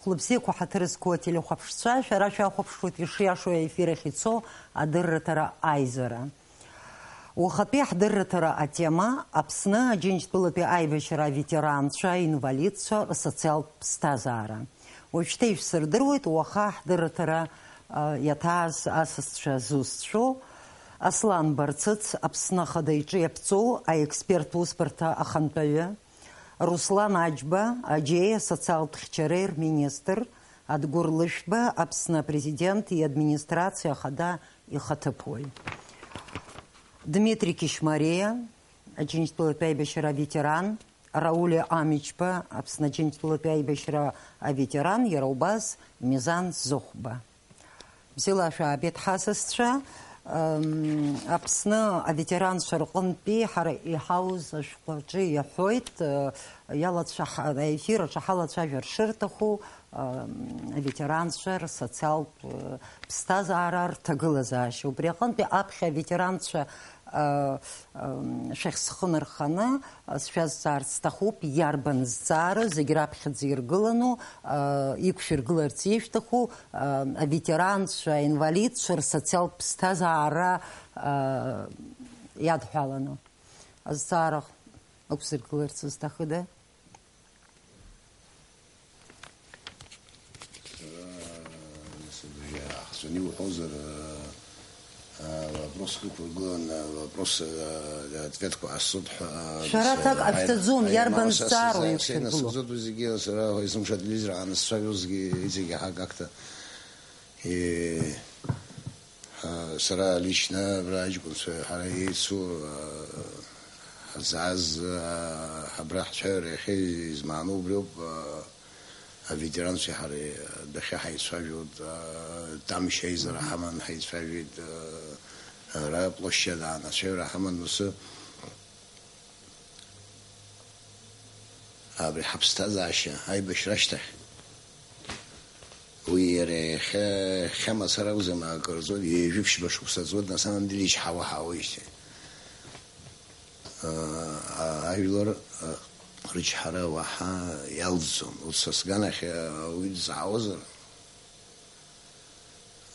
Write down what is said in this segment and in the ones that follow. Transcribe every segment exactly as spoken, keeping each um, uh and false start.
Хәлыбзиақәа, ҳаҭыр зқәу ателехәаԥшцәа, шәара шәахәаԥшуеит ишиашоу аефир ахь ицо адырраҭара аизара. Уахатәи ҳдырраҭара атема: Аԥсны Аџьынџьтәылатәи аибашьра аветеранцәа, аинвалидцәа рсоциалтә ԥсҭазаара. Уажәшьҭа ишәсырдыруеит уаха ҳдырраҭара, а, иаҭааз асасцәа зусҭцәоу, Аслан Барцыц, Аԥсны Ахада иҿы иаԥҵоу аексперттә усбарҭа ахантәаҩы, Руслан Аџьба, аџьеи асоциалтә хьчареи рминистр, Адгәыр Лышәба, Аԥсны Апрезидент иадминистрациа ахада ихаҭыԥуаҩ, Дмитри Кишмариа, Аџьынџьтәылатәи аибашьра аветеран, Рауль Амичба, Аԥсны Аџьынџьтәылатәи аибашьра аветеран, иара убас Мизан Зыхәба. Бзиала шәаабеит, ҳасасцәа. Ам, Аԥсны аветеранцәа рҟынтәи ҳара иҳауз ашәҟәы аҿы иаҳәоит, э, иалацәа-, ҳа-, аефир аҿы ҳалацәажәар шырҭаху, ам, аветеранцәа рсоциалтә, э, ԥсҭазаара, рҭагылазаашьа. Убри аҟынтәи аԥхьа аветеранцәа, э, ам, шәахь схы нырханы, Сшәазҵаарц сҭахуп, иарбан зҵаара зегь раԥхьаӡа иргыланы, а, иқәшәыргыларц ишәҭаху, а, аветеранцәа, аинвалидцәа рсоциалтә ԥсҭазаара, а, иадҳәаланы? Азҵаара ықәзыргыларц зҭахыда? Сара, нас, абри аахҵәаны иуҳәозар, а, а, вопрос ықәыргылан, а, вопрос, а, ответқәа ҟасҵоит ҳәа, а, Шәара нас, аҭак а, ҟашәҵаӡом, а, иарбан а, са, зҵаароу са, са, иқәшәыргыло? Сынасыгӡоит уи зегьы, сара исымшатәыз израаны сцәажәозгьы, иҵегьы ҳак акта. Е, Ҳара лично абра аҷкәынцәа ҳара еицу, ҳазааз, абра ҳцәажәара иахьа измааноу убриоуп, аветеранцәеи ҳареи адәахьы ҳаицәажәоит, Тамшь аизара ҳаман ҳаицәажәеит, ара аплощадь аан ацәажәара ҳаман, усы. Абри ҳаԥсҭазаашьа аибашьра ашьҭахь, уи иара иахьа, иахьа мацара акәӡам, акыр ҵуеит, ҩажәи ԥшьба шықәса ҵуеит, на самом деле ичҳауа ҳаауеижьҭеи. А, а, ажәлар, а, рычҳара уаҳа иалҵӡом. Урҭ са сганахь, а, уи дҵаауазар,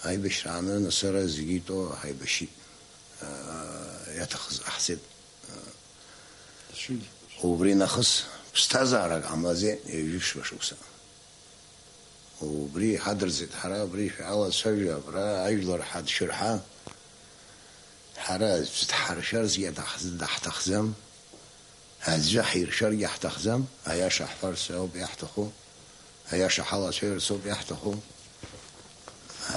Аибашьрааны нас ара зегьы итәоу ҳаибашьит, аа, иаҭахыз ҟаҳҵеит. Убри нахыс ԥсҭазаарак ҟамлаӡеит, ҩажәи ԥшьба шықәса. Убри ҳадырӡит ҳара, абри шәалацәажәа, абра ажәлар ҳадшәырҳа. Ҳара аӡә дҳаршәарц иаҭахӡ-, даҳҭахӡам. Аӡәы ҳиршәаргьы ҳҭахӡам, аиаша ҳҳәарц ауп иаҳҭаху, аиаша ҳалацәажәарц ауп иаҳҭаху.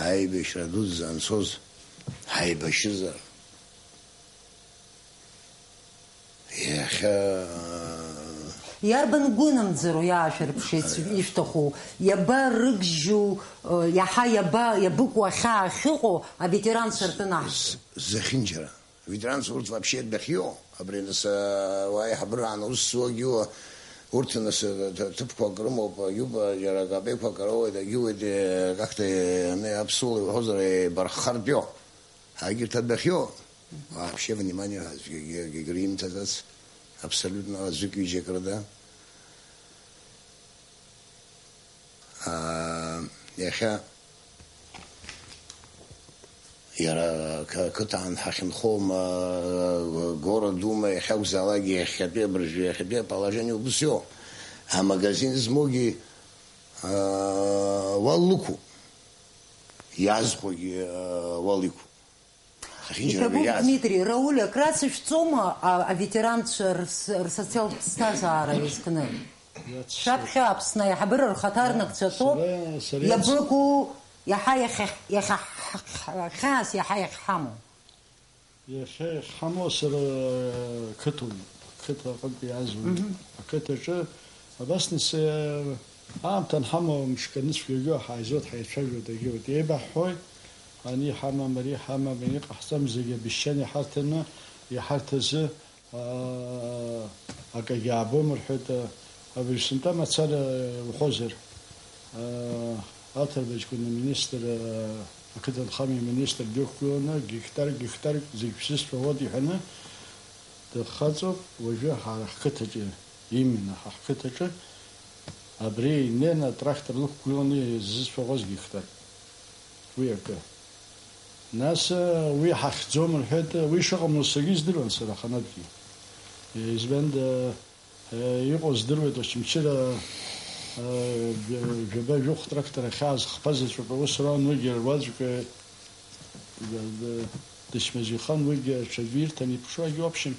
Аибашьра дуӡӡа анцоз ҳаибашьызар, иахьа, Иарбан гәынамӡароу иаашәырԥшырц ишәҭаху? Иаба рыгжьу, э, иаҳа иаба, иабыкәу ахьаа ахьыҟоу аветеранцәа ртәы анаҳҵо? З-, зехьынџьара. Ветеранцәа урҭ вообще дәахьиоу, абри нас, уа аиҳабыраан аус зуагьы, урҭ нас, ҭ-, ҭыԥқәак рымоуп, иуба, џьара акапеиқәак роуеит, агьиуеит, э, как-то, э, аны аԥсуала иуҳәозар, еибарххартәиоу. Егьырҭ адәахьиоу, вообще внимание аӡәгьы, егьырҭ имҭаӡац, абсолютно аӡәык-ҩыџьак рыда. Аа, иахьа иара қ-, қыҭан ҳахьынхома, городума, иахьакәзаалакгьы иахьатәи абыржәы, иахьатәи аположение убыс иоуп. Амагазин змоугьы, аа, уал лықәуп, иазхәогьы, аа, уал иқәуп. Иҭабуп, Дмитри, Рауль, акрацышәҵома, а, аветеранцәа рс-, рсоциалтә ԥсҭазаара изкны? Шәаԥхьа Аԥсны аиҳабыра рхаҭарнакцәа ҭоуп, сара, сара иабыкәу, иаҳа иахьа, иахьа ҳ-, х-, хьаас иаҳа иахьҳамоу? Иахьа иахьҳамоу сара қыҭоуп, қыҭа аҟынтә иаазуеит. Мгм. Ақыҭаҿы Абас нас, э, аамҭа анҳамоу, мшк аныцәгьагьы ҳааизоит, ҳаицәажәоит, агьоит. Еибаҳҳәоит, ани иҳамам, ари иҳамам, ани иҟаҳҵам, зегьы обещание ҳарҭаны, иҳарҭазы, аа, акагьы аабом рҳәеит, а, абыржә сынтәа мацара, э, уҳәозар, аа, аҭырба ҷкәын аминистр, аа, ақыҭанхамҩа аминистр дықәгыланы, гектар, гектар зегь шәзысҳәауеит иҳәаны, дыххаҵоуп, уажәы ҳара ҳқыҭаҿы, именно ҳа ҳқыҭаҿы, Абри инеины атрактор лықәгыланы изызшәаӷәаз геқтар. Уи акы. Нас, э, уи ҳахьӡом рҳәеит, уи шыҟамлоз саргьы издыруан сара аханатәгьы. Избанда, э, иҟоу здыруеит, Очамчыра, э, жәа-, жәаба-жәохә трактор ахьааз хԥа заҵәык аус руан, уигьы руаӡәк, э, д-, д-, дычмазаҩхан, уигьы аҽаӡәы ирҭан иԥшуагьы, в общем,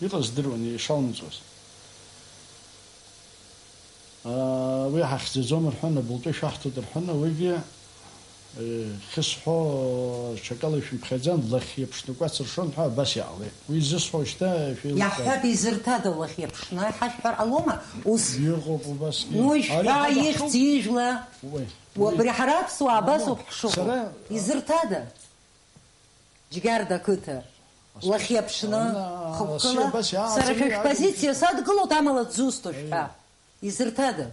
иҟаз здыруан, ишалымҵуаз. Аа, уи ҳахьӡаӡом рҳәан, абылтәы шәаҳҭоит рҳәан, уигьы, э, хьысҳәо ҽакала ишәымԥхьаӡан, лахь иаԥшны кәац ршон ҳәа абас иаауеит. Уи зысҳәо шьҭа шәеилыскааит. Иаҳҳәап, изырҭада лахь иаԥшны, ҳашәҳәар ҟалома? Ус. Иҟоуп убасгьы. Ну, ишәҳәа, ари ҳәа ихьӡ даҳшоуп. Ижәла. Уи, уи абри ҳара аԥсуаа абас ауп ҳшыҟоу. Сара, изырҭада? Џьгьарда ақыҭа, лахь иаԥшны, ана, хықәкыла, асы абас иаанханы сара шәа шәпозициа садгылоит, амала дзусҭо шәҳәа. Еи. Изырҭада?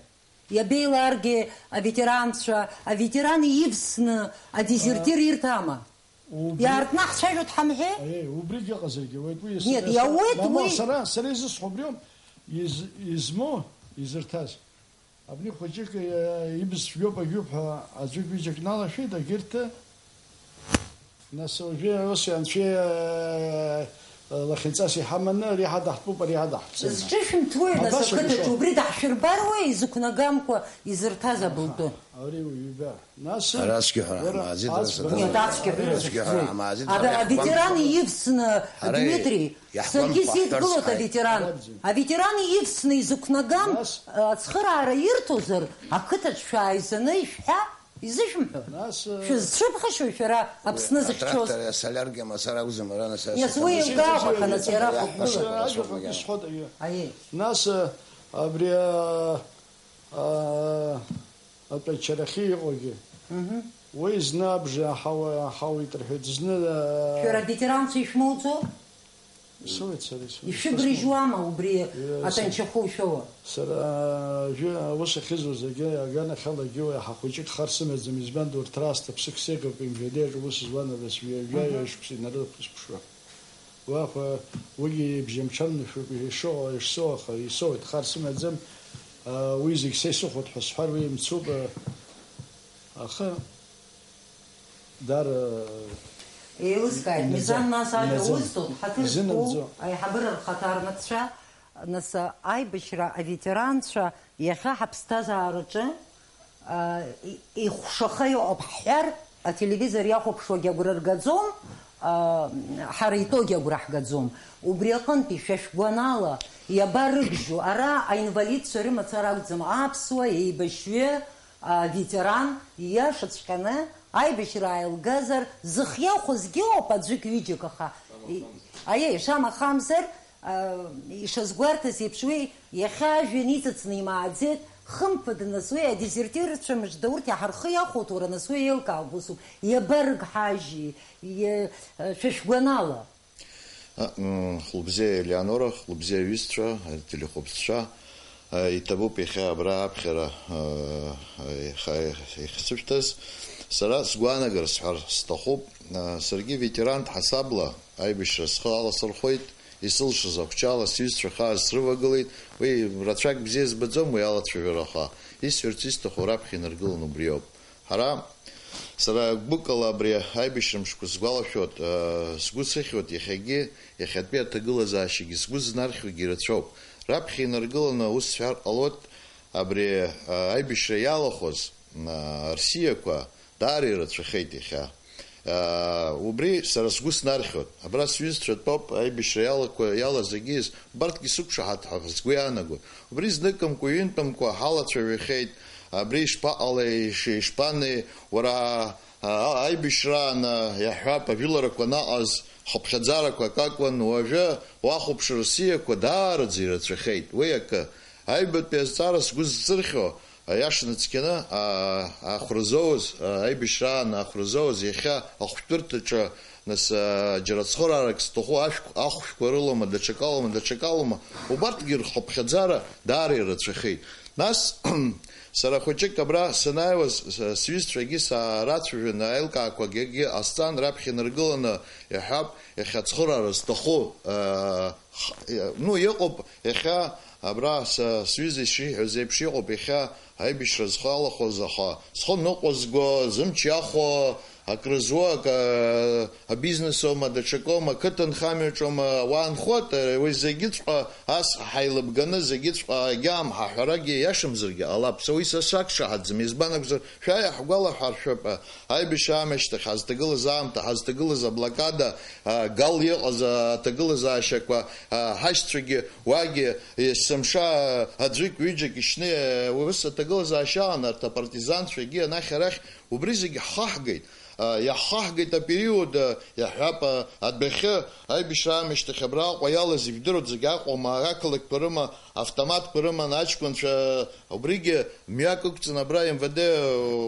Иабеиларгеи аветеранцәа, аветеран ивсны адезертир ирҭама? Убри- Иаартны ҳцәажәоит ҳамҳәеи? Еи, убригь ыҟазаргьы ауеит, уи ес-, Нет, ес-, иауеит мамоу, уи. Сара, сара изысҳәо убриоуп, из-, измоу, изырҭаз. Абни хәыҷык, э, ибз цәгьоуп, ажәоуп ҳәа аӡәык-ҩыџьак налашәеит, агьырҭ, нас уажәы ус анцәа, э, лахьынҵас иҳаманы, ари ҳадаҳтәуп, ари ҳадаҳтәӡам. Зҿышәымҭуеи, нас, абас ақыҭаҿы? Убри даҳшәырбаруеи, изықәнагамкәа изырҭаз абылтәы? Ари уаҩ ҩба. Нас, ара ацәгьаҳәара уара ҳмааӡеит, ацәгьаҳәара. Нет, ацәгьаҳәара. Ацәгьаҳәара ҳмааӡеит, ара аветеран иаҳгәамԥхо. Ивсны, ҳара Дмитри, иаҳгәамԥхо саргьы сидгылоит ҳҳәарц ҳаит. Аветеран. Абзиа. Аветеран ивсны изықәнагам, нас, ацхыраара ирҭозар, ақыҭаҿ шәааизаны ишәҳәа, изышәымҳәо? Нас, э, шәызцәыԥхашьои шәара Аԥсны зыхьчоз? Атрактор асоляргьы мацара акәӡам, ара нас. Нас уи еилкаауп, аха нас иара хықәкыла. Сара ажәа хәыҷы сҳәоит, аиеи. Аиеи. Нас, э, абри, э, э, Атәанчарахьы иҟоугьы. Мгм. Уи зны абжа аҳауа-, аҳауеит рҳәеит, зны, аа, Шәара аветеранцәа ишәмоуӡо? Исоуеит сара, исоуеит. Ишәыбрыжьуама убри Иа-, атәанчахәы ушәоуа? Сара, аа, жәы-, аус ахьызуаз агьы-, аганахьалагьы уи аҳа хәыҷык хар сымаӡам, избан ду рҭра аасҭа ԥсык сеигоуп, имжәадеиаҿ аус зуан абас ҩажәа Мгм. ҩажәа шықәса инарыла ԥысԥшуа. Уаҟа уигьы ибжьамҽаннышәуп, ишыҟоу, ишсоу, аха исоуеит, хар сымаӡам, аа, уи зегь са исыхәоит ҳәа сҳәар, уи имцуп, аа, аха даара Еилыскааит, изынамӡо, Мизан, нас ажәа изын-, узҭоит, ҳаҭыр зқәу изынамӡо. Аиҳабыра рхаҭарнакцәа, нас аибашьра аветеранцәа иахьа ҳаԥсҭазаараҿы, аа, и-, ихәшаха иҟоуп ҳҳәар, ателевизор иахәаԥшуагьы агәра ргаӡом, аа, ҳара итәоугьы агәра ҳгаӡом. Убри аҟынтәи шәа шәгәанала иабарыгжьу? Ара аинвалидцәа рымацара акәӡам, аԥсуа еибашьҩы, аветеран, ииашаҵәҟьаны аибашьра ааилгазар, зых иахәозгьы ыҟоуп аӡәык-ҩыџьак, аха, и-, аиеи, шамахамзар, Ишазгәарҭаз еиԥш, уи иахьа ажәҩан иҵыҵны имааӡеит, хымԥада, нас, уи адезертирцәа мыжда урҭ иаҳа рхы иахәоит, уара, нас, уи еилкаауп, усуп, иабарыгҳажьи, иа-, шәа шәгәанала? А, м, Хәлыбзиа Елеонора, Хәлыбзиа аҩызцәа, ателехәаԥшцәа, а, иҭабуп иахьа абра аԥхьара, а, а, иаха-, иахьсышәҭаз. Сара сгәаанагара сҳәар сҭахуп. А, саргьы ветерантә ҳасабла аибашьра схы аласырхәит. Исылшоз ахәҷала сҩызцәа хаа срывагылеит, уи рацәак бзиа збаӡом уи алацәажәара, аха исҳәарц исҭаху раԥхьа инаргыланы убриоуп. Ҳара, сара гәыкала абри аибашьра мшқәа сгәалашәоит, аа, сгәы сыхьуеит иахьагьы, иахьатәи аҭагылазаашьагьы сгәы знархьуагьы ирацәоуп. Раԥхьа инаргыланы ус сҳәар ҟалоит, абри, аа, аибашьра иалахәыз, аа, арсиақәа даара ирацәахеит иахьа. Аа, убри сара сгәы снархьуеит. Абра сҩызцәа тәоуп, аибашьра иалақәа-, иалаз агьиз, убарҭгьы сықәшаҳаҭ ҳәа сгәы иаанагоит. Убри зныкымкәа, ҩынтәымкәа ҳалацәажәахьеит, абри ишԥаҟалеи, иш-, ишԥанеи, уара, а, а, аибашьраан, а, иаҳҳәап, ажәыларақәа анаҟаз, хыԥхьаӡарақәа акакәын, уажәы уахәаԥш, рсиақәа даараӡа ирацәахеит. Уи акы. Аҩбатәи азҵаара сгәы зсырхьо, Аиашаны цқьаны, аа, ахәра зоуз, аа, аибашьраан ахәра зоуз, иахьа ахәшәтәырҭаҿы, нас, аа, џьара цхыраарак сҭаху ашәк-, ахәшәқәа рылоума, даҽакалоума, даҽакалоума, убарҭгьы рхыԥхьаӡара даара ирацәахеит. Нас, сара хәыҷык абра санааиуаз, с-, сҩызцәагьы саарацәажәаны, аилкаақәагьы ҟасҵан, раԥхьа инаргыланы, иаҳҳәап, иахьа ацхыраара зҭаху, аа, х-, ну, иҟоуп, иахьа Абра са сҩыза ишиҳәаз еиԥш иҟоуп, иахьа аибашьра зхы алахәыз, аха зхы ныҟәызго, зымч иахәо, акры зуа, ак-, абизнесоума, даҽакоума, қыҭанхамҩаҿоума, уаанхоит, уи зегьыҵәҟьа ас ҳаилыбганы, зегьыҵәҟьа агьама ҳаҳәарагьы иашамзаргьы ҟалап. Са уи са сақәшаҳаҭӡам, избан акәзар, шәааи, ҳгәалаҳаршәап, аибашьра аамышьҭахь ҳазҭагылаз аамҭа, ҳазҭагылаз аблокада, а, гал иҟаз аҭагылазаашьақәа, а, ҳашьцәагьы уагьы, есымша, а, аӡәык-ҩыџьак ишьны, а, ус аҭагылазаашьа аан, арҭ апартизанцәагьы анахь-арахь, убри зегь ҳхаҳгеит. А, иаҳхаҳгеит апериод, а, иаҳҳәап, а, адәахьы, аибашьра аамышьҭахь абраҟа иалаз ижәдыруеит зегь Аҟәа, ма ақалақьқәа рыма, автоматқәа рыман аҷкәынцәа, убригьы мҩак ықәҵаны абра М В Д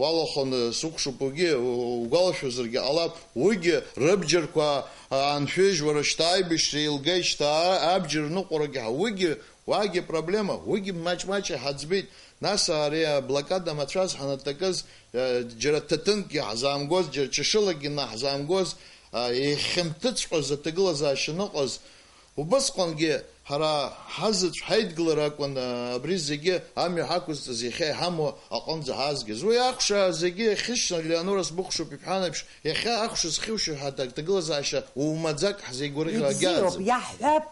уалахәын, сукәшоуп, уигьы угәалашәозаргьы ҟалап, уигьы рыбџьарқәа ааншәыжь, уара шьҭа аибашьра еилгеит, шьҭа абџьар ныҟәарагьы ҳа-, уигьы уагьы проблема, уигьы маҷ-маҷ иҳаӡбеит. Нас ари аблокада мацәаз ҳанаҭакыз, э, џьара ҭаҭынкгьы ҳзаамгоз, џьара ҽышылакгьы наҳзаамгоз, а, иахьынҭыҵҟьоз аҭагылазаашьа ныҟаз, убысҟангьы ҳара ҳазаҵә ҳаидгылара акәын, а, абри зегьы амҩа ҳақәызҵаз иахьа иҳамоу аҟынӡа ҳаазгаз. Уи ахәша зегьы иахьышьҭан, Леонора сбыхәшоуп ибҳәан еиԥш, иахьа ахәша зхьушьо ҳәа аҭагылазаашьа умаӡак ҳзеигәырӷьо агьааӡам. Ибзиоуп, иаҳҳәап,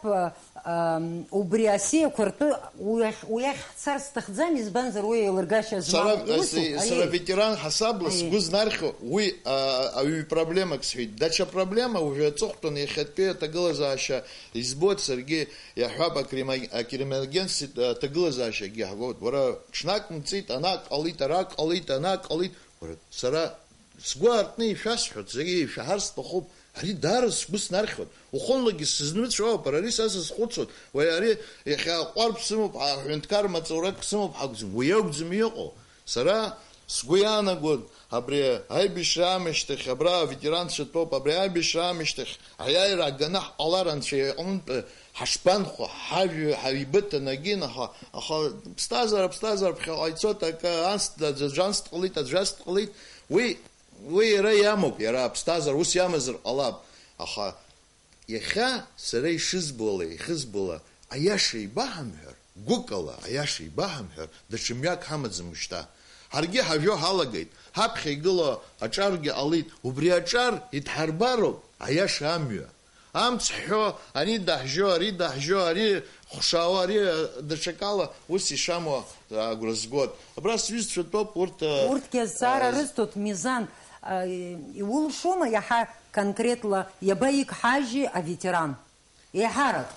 ам, убри асиақәа ртәы уи ахь, уи ахь ҳцар сҭахӡам, избанзар уи еилыргашьа Сара, змам усуп, сара аиеи. Ветеран ҳасабла Аиеи. Сгәы знархьуа уи, а, аҩ проблемак сҳәеит. Даҽа проблема уажәы аҵыхәтәан иахьатәи аҭагылазаашьа избоит саргьы, иаҳҳәап, акримо-, акриминогенс аҭагылазаашьагьы иаҳгоит. Уара ҽнак мҵит, ана ак ҟалит, ара ак ҟалит, ана ак ҟалит. Уара, сара сгәы аартны ишәасҳәоит, зегьы ишәаҳар сҭахуп. Ари даара сгәы снархьуан. Уахынлагьы сызнымцәо ауп, ари са сазхәыцуан. Уаҩ ари иахьа аҟәардә сымоуп, аҳәынҭқар маҵурак сымоуп ҳакәӡам. Уи акәӡам иҟоу. Сара сгәы иаанагон, абри аибашьра аамышьҭахь, абра аветеранцәа тәоуп, абри аибашьра аамышьҭахь аиааира аганы ҳҟалар Анцәа иҟынтә ҳашԥанхо, ҳажәҩа ҳаибыҭаны агьин, аха, аха ԥсҭазаара, ԥсҭазаара ԥхьаҟа ицоит, акы анс-, аӡәы анс дҟалеит, аӡәы ас дҟалеит, уи Уи иара иамоуп, иара аԥсҭазаара ус иамазар ҟалап, аха иахьа сара ишызбо ала, ихызбо ала, аиаша ибаҳамҳәар, гәык ала аиаша ибаҳамҳәар, даҽа мҩак ҳамаӡам ушьҭа. Ҳаргьы ҳажәо ҳалагеит, ҳаԥхьа игылоу аҿаргьы ҟалеит, убри аҿар идҳарбароуп аиаша амҩа. Амц ҳҳәо, ани даҳжьо, ари даҳжьо, ари хәшаауа, ари, э, даҽакала ус ишамуа, э, агәра згоит. Абра сҩызцәа тәоуп, урҭ, э, Урҭгьы азҵаара э, рызҭоит, Мизан, э, иулшома иаҳа конкретла иаба игҳажьи аветеран? Еиҳарак.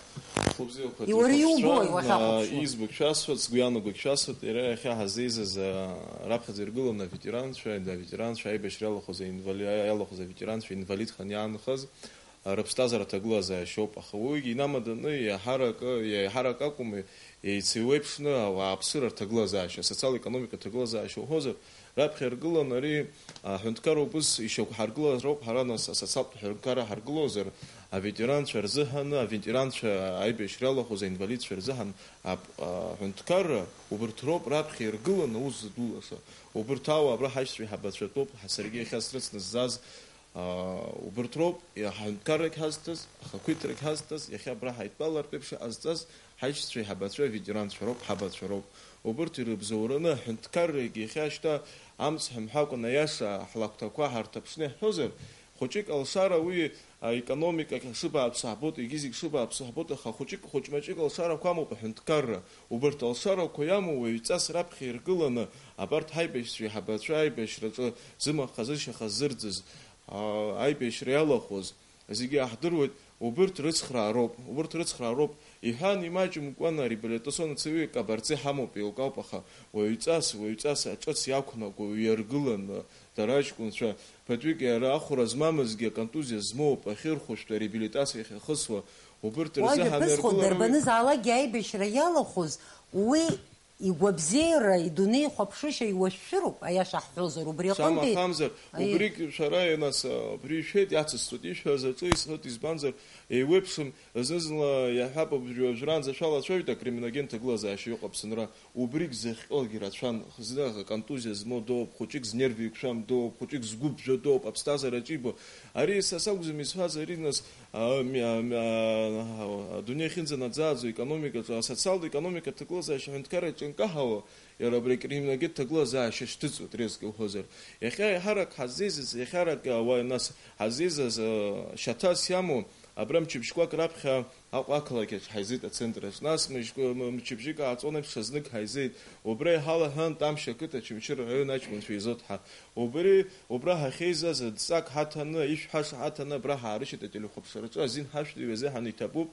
Хәылбзиақәа Иуара иубои ҭоуԥшцәа, уахьахәаԥшуа? э, избагә шәасҳәоит, сгәы иаанагогь шәасҳәоит, иара иахьа ҳазеизаз, э, раԥхьаӡа иргыланы аветеранцәа, аветеранцәа, аибашьра иалахәыз аинвали-, иалахәыз аветеранцәа, инвалидхан иаанхаз, рыԥсҭазаара аҭагылазаашьоуп, аха уигьы инамаданы иаҳаракы, иаҳарак акәым, еицеиуеиԥшны ауааԥсыра рҭагылазаашьа, асоциал-економикатә ҭагылазаашьа уҳәозар, раԥхьа иргылан ари аҳәынҭқарра убыс ишьақәҳаргылароуп, ҳара нас асоциалтә ҳәынҭқарра ҳаргылозар, аветеранцәа рзыҳәан, аветеранцәа аибашьра иалахәыз аинвалидцәа рзыҳәан ап-, аҳәынҭқарра убарҭ роуп раԥхьа иргылан аус зыдулаша. Убарҭ ауаа абра ҳаишьцәа еиҳабацәа тәоуп, ҳа саргьы иахьа срыцны сзааз Аа, убарҭ роуп, иа-, ҳҳәынҭқаррагь ҳазҭаз, ахақәиҭрагь ҳазҭаз, иахьа абра ҳаидтәалартә еиԥш иҟазҵаз ҳаишьцәа еиҳабацәа, аветеранцәа роуп, ҳабацәа роуп. Убарҭ ирыбзоураны аҳәынҭқаррагь иахьа шьҭа амц ҳамҳәакәан, аиаша ҳлакҭақәа ҳарҭаԥшны иаҳҳәозар, хәыҷык алшара уи аекономика шыбааԥсо ҳбоит, егьи зегь шыбааԥсо ҳбоит, аха хәыҷык, хәыҷ-маҷык алшарақәа амоуп аҳәынҭқарра. Убарҭ алшарақәа иамоу уаҩҵас раԥхьа иргыланы, абарҭ ҳаибашьцәа еиҳабацәа аибашьраҿы зымаха-зышьаха зырӡыз, аа, аибашьра иалахәыз, зегьы иаҳдыруеит, убырҭ рыцхраароуп, убырҭ рыцхраароуп, иҳәан, имаҷымкәан ареабилитационный цеҩы Кабарӡе ҳамоуп, еилкаауп, аха уаҩҵас, уаҩҵас аҿыц иақәнаго, иаргыланы, дара аҷкәынцәа, ԥыҭҩык иара ахәра змамызгьы, аконтузиа змоуп, ахьырхәышәтәу ареабилитациа ахьахысуа, убырҭ рзы Уажәа ԥысхо ҳамҩаргылара уи дарбанызаалакгьы аибашьра иалахәыз, уи Игәабзиара, идунеихәаԥшышьа иуашәшәыроуп, аиаша ҳҳәозар, убри аҟынтәи Шамахамзар, Аиеи. Убригь шәара, нас, убри ишәеит, иацысҵоит, ишәҳәаз аҿы исҳәоит, избанзар, еиуеиԥшым, зны-зынла иаҳҳәап, убри уажәраанӡа шәалацәажәоит, акриминогентә ҭагылазаашьа иҟоуп Аԥсынра, убригь зыхҟьогьы рацәан, зны аконтузиа змоу дууп, хәыҷык знерв еиқәшәам дууп, хәыҷык згәы ԥжәо дууп, аԥсҭазаара аҿибо. Ари са сакәӡам исҳәаз, ари, нас, А, ми-, а, ми-, а, а, адунеи ахьынӡанаӡааӡо, економикаҿы, асоциалтә економика аҭагылазаашьа аҳәынҭқарра иҿынкаҳауа, иара абри акриминогенттә ҭагылазаашьа шьҭыҵуеит, резкы иуҳәозар. Иахьа еиҳарак ҳаззеизаз, иахьарак, а, уа-, нас ҳаззеизаз, а, шьаҭас иамоу, абра мчыбжьқәак раԥхьа Аҟәа ақалақь аҿы ҳаизеит, ацентр аҿы. Нас мыжьк-, м-, мчыбжьык ааҵуан еиԥш, знык ҳаизеит. Убра иҳалаҳәан, Тамшь ақыҭа Очамчыра араион аҷкәынцәа еизоит ҳәа. Убри, убра ҳахьеизаз, адҵак ҳаҭаны, ишәҳәаша ҳаҭаны, абра ҳаарышьҭит ателехәаԥшраҿы, азин ҳашәҭ ҩазы ҳаниҭабуп.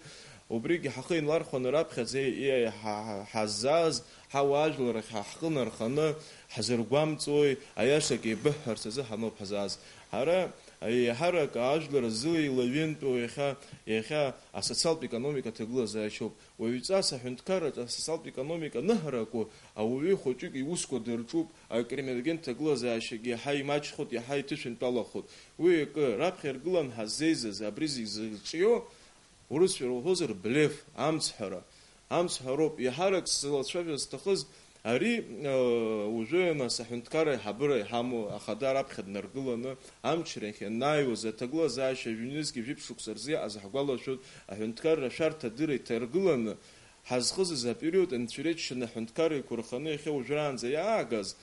Убригьы ҳахы инлархәаны раԥхьаӡа иа-, иа-, ҳа-, ҳа-, ҳаззааз, ҳауаажәлар ахь ҳхы нарханы, ҳзыргәамҵуеи, аиашак еибыҳҳәарц азы ҳаноуп ҳазааз. Ҳара, еиҳарак ажәлар рзы еилаҩынтәу иахьа, иахьа асоциалтә економика аҭагылазаашьоуп. Уаҩҵас аҳәынҭқарраҿы асоциалтә економика аныҳаракуа, ауаҩы хәыҷык иусқәа дырҿуп, акриминогенттә ҭагылазаашьагьы иаҳа имаҷхоит, иаҳа иҭышәынтәалахоит. Уи акы, раԥхьа иргылан ҳаззеизаз, абри зегь зыҿио, урысшәа уҳәозар, блеф, амцҳәара. Амцҳәароуп, еиҳарак сзылацәажәо зҭахыз, ари, э, уажәы, нас, аҳәынҭқарра аиҳабыра иҳамоу ахада раԥхьа днаргыланы, Амчра иахьанааиуаз аҭагылазаашьа жәнызқьи жәиԥшь шықәса рзы иҟаз ҳгәалашәоит, аҳәынҭқарра ашәарҭа адырра иҭаргыланы ҳазхыҵыз апериод анцәа ирыччаны аҳәынҭқарра еиқәырханы иахьа уажәраанӡа иаагаз,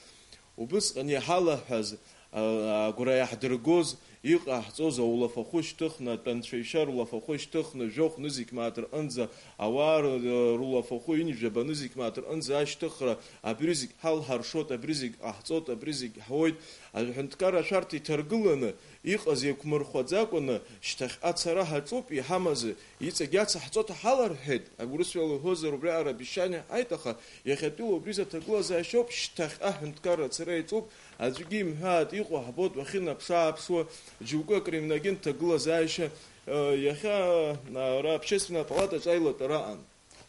убысҟан иҳалаҳәаз, а, агәра иаҳдыргоз, иҟаҳҵоз аулафахәы шьҭыхны, атәанцәа ишьа рулафахәы шьҭыхны, жәохә нызқь мааҭ рҟынӡа, ауаа ры-, рулафахәы ҩынҩажәаба нызқь мааҭ рҟынӡа ашьҭыхра, абри зегь ҳалҳаршоит, абри зегь ҟаҳҵоит, абри зегь ҳуеит. Аҳәынҭқарра ашәарҭа иҭаргыланы иҟаз еиқәмырхәаӡакәаны, шьҭахьҟа ацара ҳаҿуп, иҳамазы, иҵегь ацаҳҵоит ҳаларҳәеит, урысшәала уҳәозар, убриаҟара обещание ҳаит, аха иахьатәиала убри изы аҭагылазаашьоуп, шьҭахьҟа аҳәынҭқарра ацара иаҿуп, аӡәгьы имҳәааит, иҟоу ҳбоит уахьынаԥшы-ааԥшуа, џьоукы акриминогенттә ҭагылазаашьа, э, иахьа, э, ара Общественная палатаҿы аилатәара аҟан.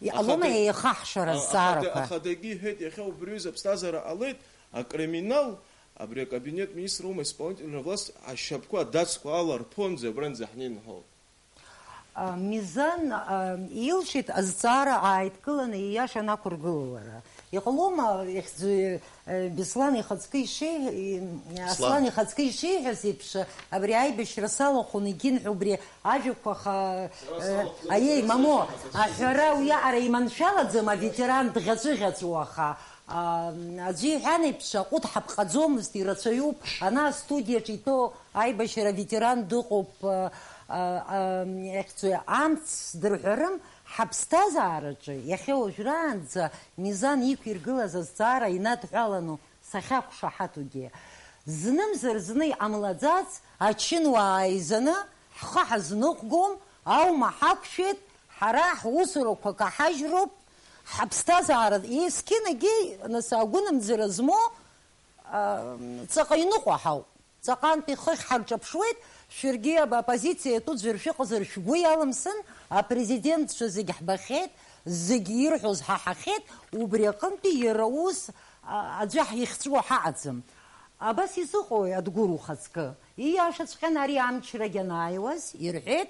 Иҟалома Ахада-, еихаҳшьара а-, ахада-, азҵаарақәа? Ахадагьы иҳәеит, иахьа убри аҩыза аԥсҭазаара ҟалеит, акриминал, абри акабинет министр аума, исполнительная власть ашьапқәа, адацқәа аларԥонӡа абранӡа ҳнеины ҳауп. А, Мизан, а, илшеит азҵаара ааидкыланы ииашаны ақәыргылалара. Иҟалома, ихьӡ-, Беслан ихаҵкы ишеи-, Аслан. Аслан ихаҵкы ишиҳәаз еиԥш, абри аибашьра салахәын, егьин ҳәа убри ажәақәа ха-, Сара э, салахәын, аиеи, сара мамо, салахәын. Аҳәара уиаҟара иманшәалаӡам, аветеран дӷьаҵәыӷьаҵәуа, аха, а, аӡәы иҳәан еиԥш, аҟәыд ҳаԥҟаӡомызт, ирацәаҩуп, ана астудиаҿ итәоу аибашьра аветеран дыҟоуп, а, а, а, ихьӡу, амц дырҳәарым, ҳаԥсҭазаараҿы иахьа уажәраанӡа Мизан иқәиргылаз азҵаара инадҳәалану сахьақәшаҳаҭугьы. Знымзар зны иҟамлаӡац, ачынуаа ааизаны ҳхы ҳазныҟәгом, аума ҳақәшәеит, ҳара ҳусурақәа каҳажьроуп, ҳаԥсҭазаара есқьынагьы, нас, агәынамӡара змоу, а, ҵаҟа иныҟәо ҳауп. Ҵаҟантәи хыхь ҳарҿаԥшуеит, шәаргьы аба-, оппозициа иатәу ӡәыр шәыҟазар шәгәы иалымсын, апрезидентцәа зегь ҳбахьеит, зегь ирҳәоз ҳаҳахьеит, убри аҟынтәи иара ус, а, аӡәы ҳихҵәуо ҳаҟаӡам. Абас изыҟои, Адгәыр ухаҵкы? Ииашаҵәҟьан ари амчрагь анааиуаз, ирҳәеит,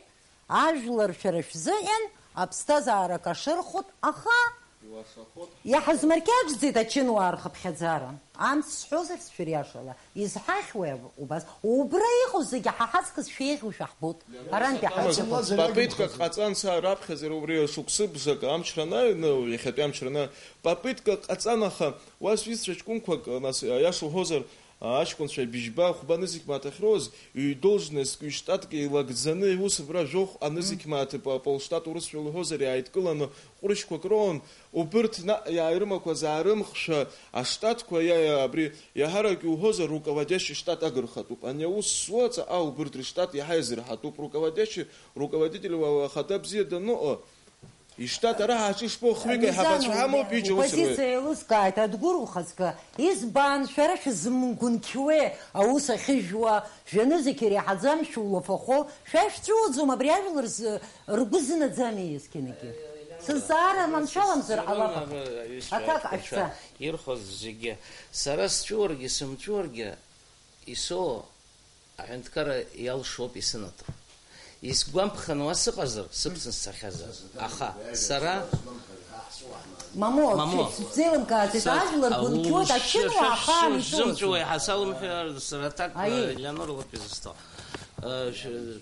ажәлар шәара шәзыҳәан аԥсҭазаара кашырхәт, аха Иуашахәот. Иаҳазмырқьаҿӡеит ачынуаа рхыԥхьаӡара. Амц сҳәозар, сшәыриашала, изҳахьуеи аб-, убас? Убра иҟоу зегьы ҳа ҳаҵкыс шәеиӷьу шәаҳбоит. Арантәи ҳаҵкыс. Попыткак ҟаҵан са раԥхьаӡара убри шықәсыбжак амчра анааҩны, иахьатәи амчра ана-, попыткак ҟаҵан, аха уа сҩызцәа ҷкәынқәак, нас, аиаша уҳәозар, аҷкәынцәа быжьба, хәба нызқь мааҭ ахьроуз, ҩ-должностк, ҩ-штатк еилагӡаны, ус абра жәохә анызқь мааҭ, п-, полштат урысшәала уҳәозар, иааидкыланы ҟәрышьқәак роуан, убырҭ наҟ иааирымақәаз аарымхшәа, аштатқәа, иа-, иа-, абри иаҳарак иуҳәозар, руководящий штат агырхатәуп. Ани аус зуа ҵаҟа убырҭ рыштат иаҳа иазырҳатәуп. Руководящий, руководитель уа-, уа-, ахада бзиа даныҟоу, Иштат ара ҳаҿы ишԥоу, хҩык аиҳабацәа ҳамоуп, ҩыџьа ус руеит. Оппозициа еилыскааит, Адгәыр ухаҵкы, избан шәара шәызмгәынқьуеи аус ахьыжәуа, жәанызқь иреиҳаӡам шәулафахәы, шәа ишәҵәыуаӡом абри ажәлар рзы, ргәы зынаӡами есқьынагьы? Сызҵаара маншәаламзар ҟалап. Аҭак ҟашәҵа. Ирҳәоз зегьы, сара сҵәыуаргьы, сымҵәуаргьы, исоуа Аҳәынҭқарра иалшоуп исынаҭо. Исгәамԥхан уа сыҟазар, сыԥсны сцахьазаап. Аха сара Мамо, Мамо. Шәи-, шәзеилымкааӡеит, Са-, ажәлар гәынқьуеит, ушәы-, ачынуаа шәы-, ахаан шәы-, итәоуп. Шәзымҵәуа иҳасалымҳәар, сара аҭак, Аиеи. Леонор лоуп изысҭо. Э, шәы-,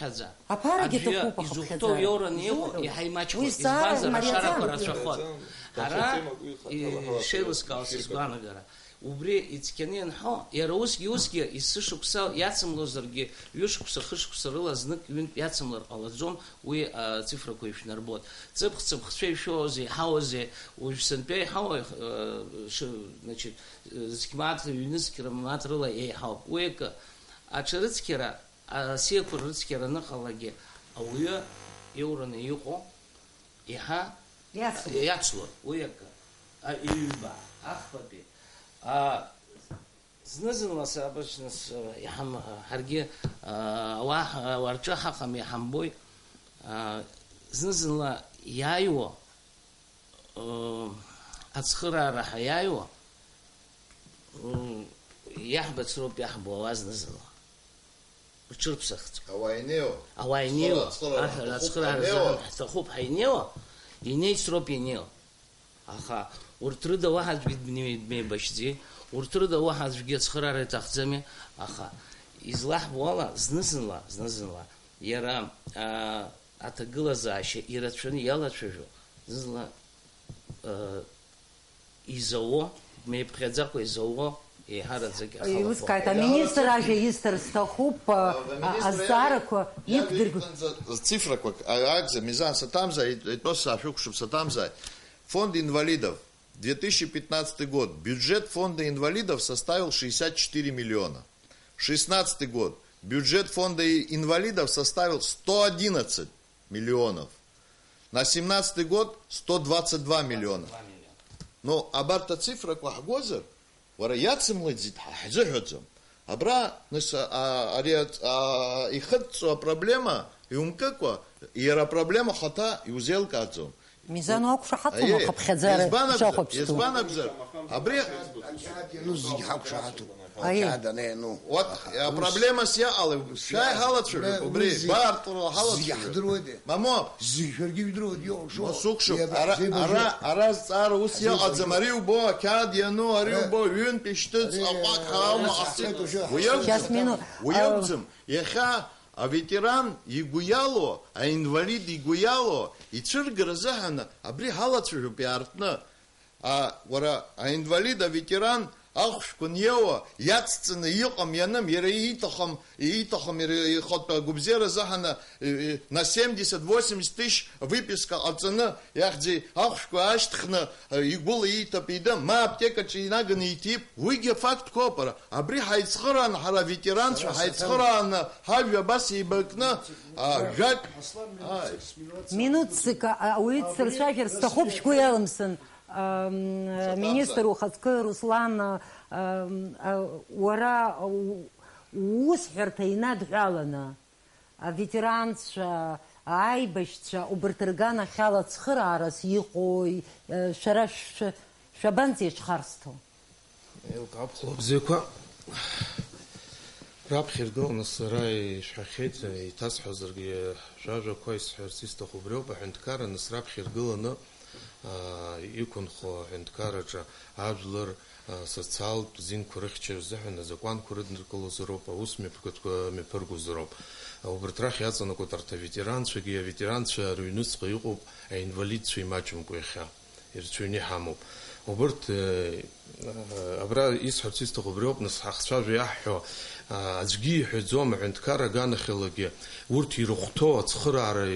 ҳәаӡа. Аԥарагьы аӡәы аҭахуп, аха изухәҭоу ԥхьаӡара. Иоур аниеиуа, Изуҳәо? Иаҳа имаҷхоит. Уи зҵаара Избанзар, мариаӡам. Ашарақәа рацәахоит. Даҽа Ҳара, темак уи ихаҭала и-, ҳалахәын, шеилыскаауа эфирқәа. Сызгәаанагара. Убри ицқьаны ианҳәо, иара усгьы, усгьы, есышықәса иацымлозаргьы, ҩышықәса, хышықәса рыла знык-ҩынтә иацымлар ҟалаӡом, уи, а, ацифрақәа ишәнарбоит. Ҵыԥх-ҵыԥхцәа ишәоузеи, иҳауазеи, уажә сынтәа иҳауа, а, ш-, значит, зқь мааҭ, ҩнызқь мааҭ рыла еиҳауп. Уи акы, аҽарыцқьара, Асиақәа рыцқьара аныҟалагьы, ауаҩы иоураны иҟоу еиҳа Иацлоит. Иацлоит, уи акы. А, ҩба, ахԥатәи. А, зны-зынла сабаҽны с-, иҳам-, ҳаргьы, а, ауаа ҳ-, ауаа рҿы ҳаҟам, иҳамбои. А, зны-зынла иааиуа, ы, ацхыраара ҳәа иааиуа, ы, иаҳбац роуп иаҳбо ауаа зны-зынла. Рҽырԥсахӡом. Ауаа инеиуа? Ауаа инеиуа. Ацхыраара, ацхыраара ҳҭахуп, ҳаинеиуа, ҳаинеиуа, инеицроуп ианеиуа. Аха урҭ рыда уаҳа аӡәгьы дмеи-, дмеибашьӡеи, урҭ рыда уаҳа аӡәгьы ацхыраара иҭахӡами, аха излаҳбо ала, зны-зынла, зны-зынла, иара, аа, аҭагылазаашьа ирацәаны иалацәажәо, зны-зынла, аа, изауо, дмеиԥхьаӡакәа изауо, еиҳараӡак иахалахо. Еилыскааит, аминистр ажәа исҭар сҭахуп, а, азҵаарақәа иқәдыргылт. Цифрақәак, а, акәзар, Мизан, саҭамзааит, итәоу саашәықәшып, саҭамзааит. Фонд инвалидов, две тысячи пятнадцатый год, бюджет фонда инвалидов составил шестьдесят четыре миллиона. Шестнадцатый год, бюджет фонда и-, инвалидов составил сто одиннадцать миллионов. На семнадцатый год сто двадцать два миллиона. Ну, абарҭ ацифрақәа ҳгозар, уара иацымлеит зегь ҳа ҳзыҳәаӡом. Абра, нас, а, ари ац-, а, ихыҵҵо апроблема иумкыкәа, иара апроблема хаҭа иузеилкааӡом. Мизан, уақәшаҳаҭума? Аиеи, ахыԥхьаӡара избан акәзар, шахәаԥштәу? Избан акәзар, абри Иану зегь ҳақәшаҳаҭуп. Аиеи. Ақьаад анаиану. Вот, аха, а, ус проблемас иаҟалеи? Шәааи ҳалацәажәап, ус убри, зегь, гәаартыра ҳалацәажәап. Зегь ҳдыруеидеи? Мамоу! Зегь шәаргьы ижәдыруеит, иоушоу. Ма сукәшоуп, иаб-, ара, зеибажәо. Ара, ара зҵаара ус иаҟаӡам, ари убо, ақьаад иану, ари убо, ҩынтә ишьҭыҵ, аҟәақҳәа аума ҟасҵеит. Уи акәӡам. Сейчас, минут. Уи акәӡам. Иахьа аветеран игәы иалоу, аинвалид игәы иалоу ицәыргара азыҳәан абри ҳалацәажәоуп иаартны. А, уара, аинвалид, аветеран ахәшәқәа неиуа, иацҵаны иҟам-ианым, иара ииҭахым, ииҭахым, иара ихатә агәабзиара азыҳәан, э, э, на семьдесят, восемьдесят тысяч выписка ҟаҵаны, иахьӡи ахәшәқәа аашьҭхны, э, игәыла ииҭап, ида, ма аптекаҿы инаганы иҭип, уигьы афактқәоуп, ара. Абри ҳаицхырааны, ҳара аветеранцәа ҳаицхырааны, ҳажәа абас еибакны, а, жәак, ааи. Минуҭ ҵык, а, ауаҩы дсырцәажәар сҭахуп, шәгәы иалымсын. Ам, Саҭамзааит. Министр ухаҵкы Руслан, ам, а, уара у-, уусҳәарҭа инадҳәаланы, аветеранцәа, аибашьцәа, убарҭ рганахьала цхыраарас иҟои, э, шәара шә-, шәабанӡеиҿхарсҭо? Еилкаауп, хәлабзиақәа. Раԥхьа иргыланы сара ишәҳәахьеит, еиҭасҳәозаргьы, шәажәақәа исҳәарц исҭаху убриоуп, аҳәынҭқарра нас раԥхьа иргыланы, аа, иқәынхо аҳәынҭқарраҿы ажәлар, аа, социалтә зинқәа рыхьчара рзыҳәан азакәанқәа рыднаркылозароуп, аус мҩаԥгатәқәа мҩаԥыргозароуп. Убарҭ рахь иаҵанакуеит арҭ аветеранцәагьы, аветеранцәа рыҩнуҵҟа иҟоуп аинвалидцәа имаҷымкәа иахьа. Ирацәаҩны иҳамоуп. Убырҭ, э, э, абра исҳәарц исҭаху убриоуп, нас, ҳахцәажәо иаҳҳәо, а, аӡәгьы иҳәаӡом, аҳәынҭқарра аганахьалагьы урҭ ирыхәҭоу ацхыраара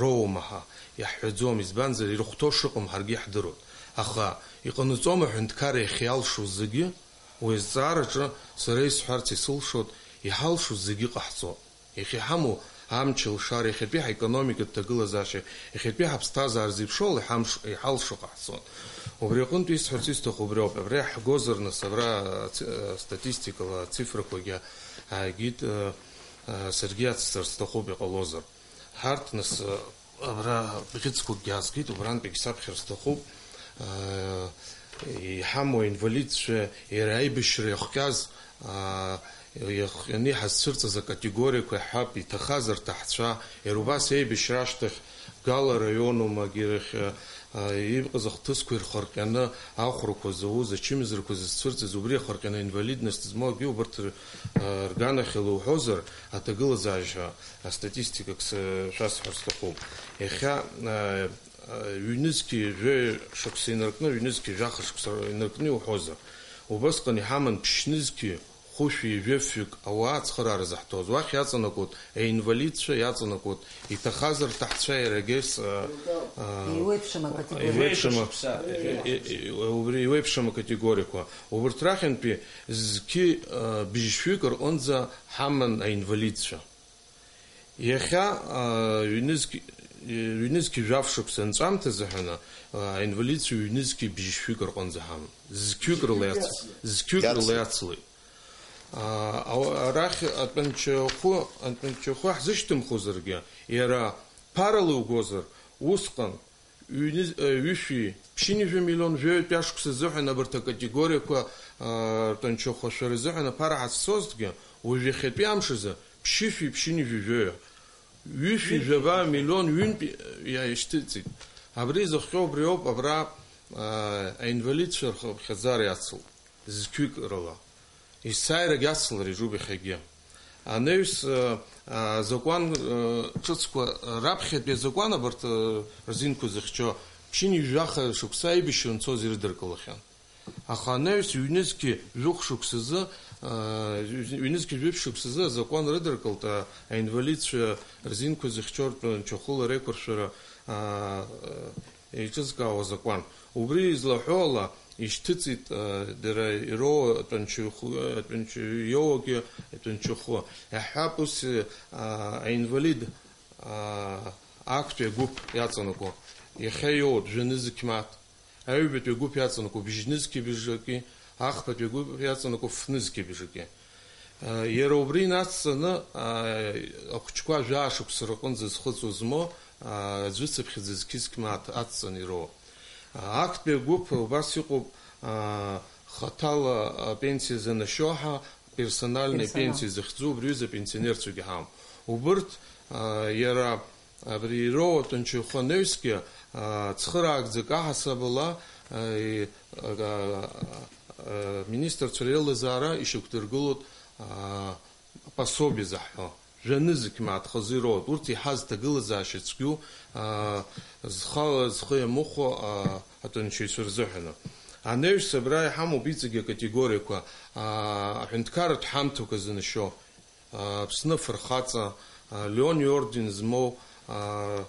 роума ҳәа иаҳҳәаӡом, избанзар, ирыхәҭоу шыҟам ҳаргьы иаҳдыруан. Аха иҟанаҵом аҳәынҭқарра иахьиалшо зегьы, уи азҵаараҿы сара исҳәарц исылшоит, иҳалшо зегьы ҟаҳҵоит. Иахьа иҳамоу амч алшара, иахьатәи ҳаекономикатә ҭагылазаашьа, иахьатәи ҳаԥсҭазаара зеиԥшроула иҳамш-, иҳалшо ҟаҳҵон. Убри аҟынтә исҳәарц исҭаху убриоуп. Абри ҳгозар, нас, абра, аци-, астатистикала ацифрақәагьы ааигеит, э, э, саргьы иацсҵар сҭахуп, иҟалозар. Ҳарҭ, нас, э, абра бӷьыцқәакгьы аазгеит, убрантәигь саԥхьар сҭахуп. Э, иҳамоу аинвалидцәа, иара аибашьра иахҟьаз, аа, иахҟьаны иҳазцәырҵыз акатегориақәа иаҳҳәап, иҭахаз рҭаҳцәа, иара убас аибашьра ашьҭахь Гала араионумагьы рахь, аа, иҟаз ахҭысқәа ирхырҟьаны ахәрақәа зауз, ачымазарақәа зызцәырҵыз, убри ахырҟьаны инвалидность змоугьы убарҭ р-, аа, рганахьала уҳәозар, аҭагылазаашьа астатистикак с-, шәасҳәар сҭахуп. Иахьа, аа, ҩнызқьи жәаҩа шықәса инаркны, ҩнызқьи жәаха шықәса инаркны иуҳәозар, убасҟан иҳаман ԥшьнызқьи хәышәи жәафҩык ауаа ацхыраара заҳҭоз. Уахь иаҵанакуеит аинвалидцәа, иаҵанакуеит иҭахаз рҭаҳцәа, иара егьыс, а, а, Иуеиԥшым акатегориа. Иуеиԥшым а-, Шықәса, и-, и-, и-, убри иуеиԥшым акатегориақәа. Убырҭ рахьынтәи зқьи, а, бжьшәҩык рҟынӡа ҳаман аинвалидцәа. Иахьа, аа, ҩнызқь-, ҩнызқь жәаф шықәса анҵәамҭазы ҳәаны, аа, аинвалидцәа ҩнызқь бжьшәҩык рҟынӡа ҳаман. Зқьҩык рыла иац-, зқьҩык рыла иацлеит. Аа, ау-, арахь атәанчахәы, атәанчахәы ҳзышьҭымхуазаргьы, иара ԥарала иугозар, усҟан ҩныз-, ҩышәи ԥшьынҩажәи миллион жәаҩатәи ашықәс азыҳәан абарҭ акатегориақәа, аа, ртәанчахәы ашәара азыҳәан аԥара ҳазцозҭгьы, уажә иахьатәи амш азы ԥшьышәи ԥшьынҩажәи жәаҩа, ҩышәи жәаба миллион ҩынтә иа-, иашьҭыҵит. Абри зыхҟьо убриоуп, абра, аа, аинвалидцәа рхыԥхьаӡара иацлт. Зқьҩык рыла. Есааирагь ацлар иаҿуп иахьагьы. Анаҩс, э, азакәан, э, ҿыцқәа, э, раԥхьатәи азакәан абарҭ, э, рзинқәа зыхьчо, ԥшьынҩажәаха шықәса аибашьра анцоз ирыдыркылахьан. Аха анаҩс ҩнызқьи жәохә шықәсазы, э, ҩнызқьи жәиԥшь шықәсазы азакәан рыдыркылт, э, аинвалидцәа рзинқәа зыхьчо ртәанчахәыла реиқәыршәара, э, э, еиҿызкаауа азакәан. Убри излаҳәо ала, ишьҭыҵит, а, дара ироуа атәанчахәы, атәанча-, иоуагьы атәанчахәы. Иаҳҳәап, ус, а, аинвалид, а, актәи агәыԥ иаҵанакуа. Иахьа иоуа жәанызқь мааҭ. Аҩбатәи агәыԥ иаҵанакуа бжьнызқьи бжаки, ахԥатәи агәыԥ иаҵанакуа фнызқьи бжаки. Иара убри инацҵаны, ахәыҷқәа жәаа шықәса рҟынӡа зхыҵуа змоу, аӡәы цыԥхьаӡа зқьызқь мааҭ ацҵаны ироуа. Актәи агәыԥ убас иҟоуп, хаҭала апенсиа занашьо ҳәа, персональная пенсиа захьӡу, убри аҩыза апенсионерцәагьы ҳамоуп. Убырҭ, иара Абри ироуа тәанчахәы анаҩсгьы, а, цхыраагӡак аҳасабала, а, и-, а, а, а, министрцәа реилазаара ишьақәдыргылоит, а, пособие заҳҳәо. Жәанызқь мааҭ хазы ироуеит. Урҭ иаҳаз ҭагылазаашьа цәгьоу, а, зхала зхы иамыхәо, а, атәанчаҩцәа рзыҳәаны. Анаҩс абра иҳамоуп иҵегьы акатегориақәа, а, аҳәынҭқарратә ҳамҭақәа занашьо. Аԥсны афырхаҵа, а, Леон иорден змоу, а,